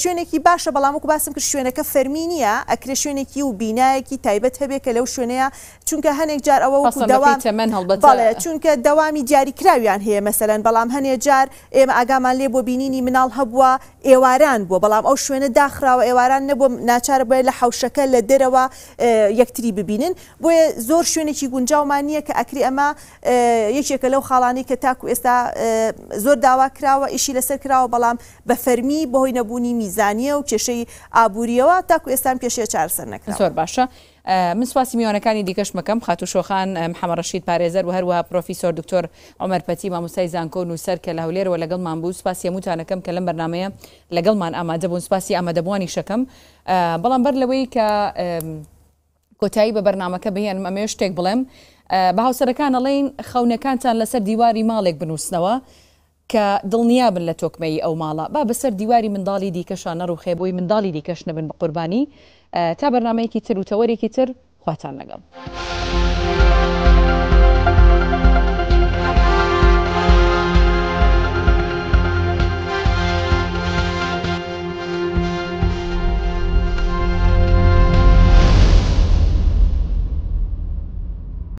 شوێنێکی باشە بەڵام وەکو باسم کرد شوێنەکە فەرمی نییە ئەکرێ شوێنێکی و بینایەکی تایبەت هەبێ کە لەو شوێنەیە چونکە هەنێک جار ئەوە وەکو دەوام بەڵێ چونکە دەوامی دیاریکراویان هەیە مەسەلەن بەڵام هەنێ جار ئێمە ئاگامان لێ بۆ بینینی مناڵ هەبووە ئێواران بووە بەڵام ئەو شوێنە داخراوە ئێواران نەبووە ناچارە بۆیە لە حەوشەکە لە دەرەوە یەکتری ببینن بۆیە زۆر شوێنێکی گونجاومان نییە کە ئەکرێ ئەمە یەکێکە لەو خاڵانەی کە تاکو ئێستا زۆر داوا کراوە ئیشی لەسەر کراوە بەڵام بە فەرمی بەهۆی نەبوونی میزانیە و کێشەی ئابووریەوە تاکو ئێستا ئەم کێشەیە چارەسەر نەکراوە. زۆر باشە من سوپاسی میوانەکانی دیکەشم ئەکەم، خاتوو شۆخان محەمەد ڕەشید پارێزەر و هەروەها پرۆفیسۆر دکتۆر عومەر پەتی مامۆستای زانکۆ و نووسەر کە لە هەولێرەوە لەگەڵمان بوو، سوپاسی هەمووتان ئەکەم کە لەم بەرنامەیە لەگەڵمان ئامادە بوون، سوپاسی ئامادەبووانیش ئەکەم. بەڵام بەر لەوەی کە کۆتایی بە بەرنامەکە بهێنم ئەمەوێ شتێک بڵێم بە هاوسەرەکان ئەڵێین خەونەکانتان لەسەر دیواری ماڵێک بنووسنەوە کە دڵنیابن لە تۆکمەیی ئەو ماڵە، با بەسەر دیواری منداڵی دیکەشا نەڕوخێ بۆی منداڵی دیکەش نەبن بە قوربانی. تا بەرنامەیەکی تر و تەوەرێکی تر، خواتان لەگەڵ.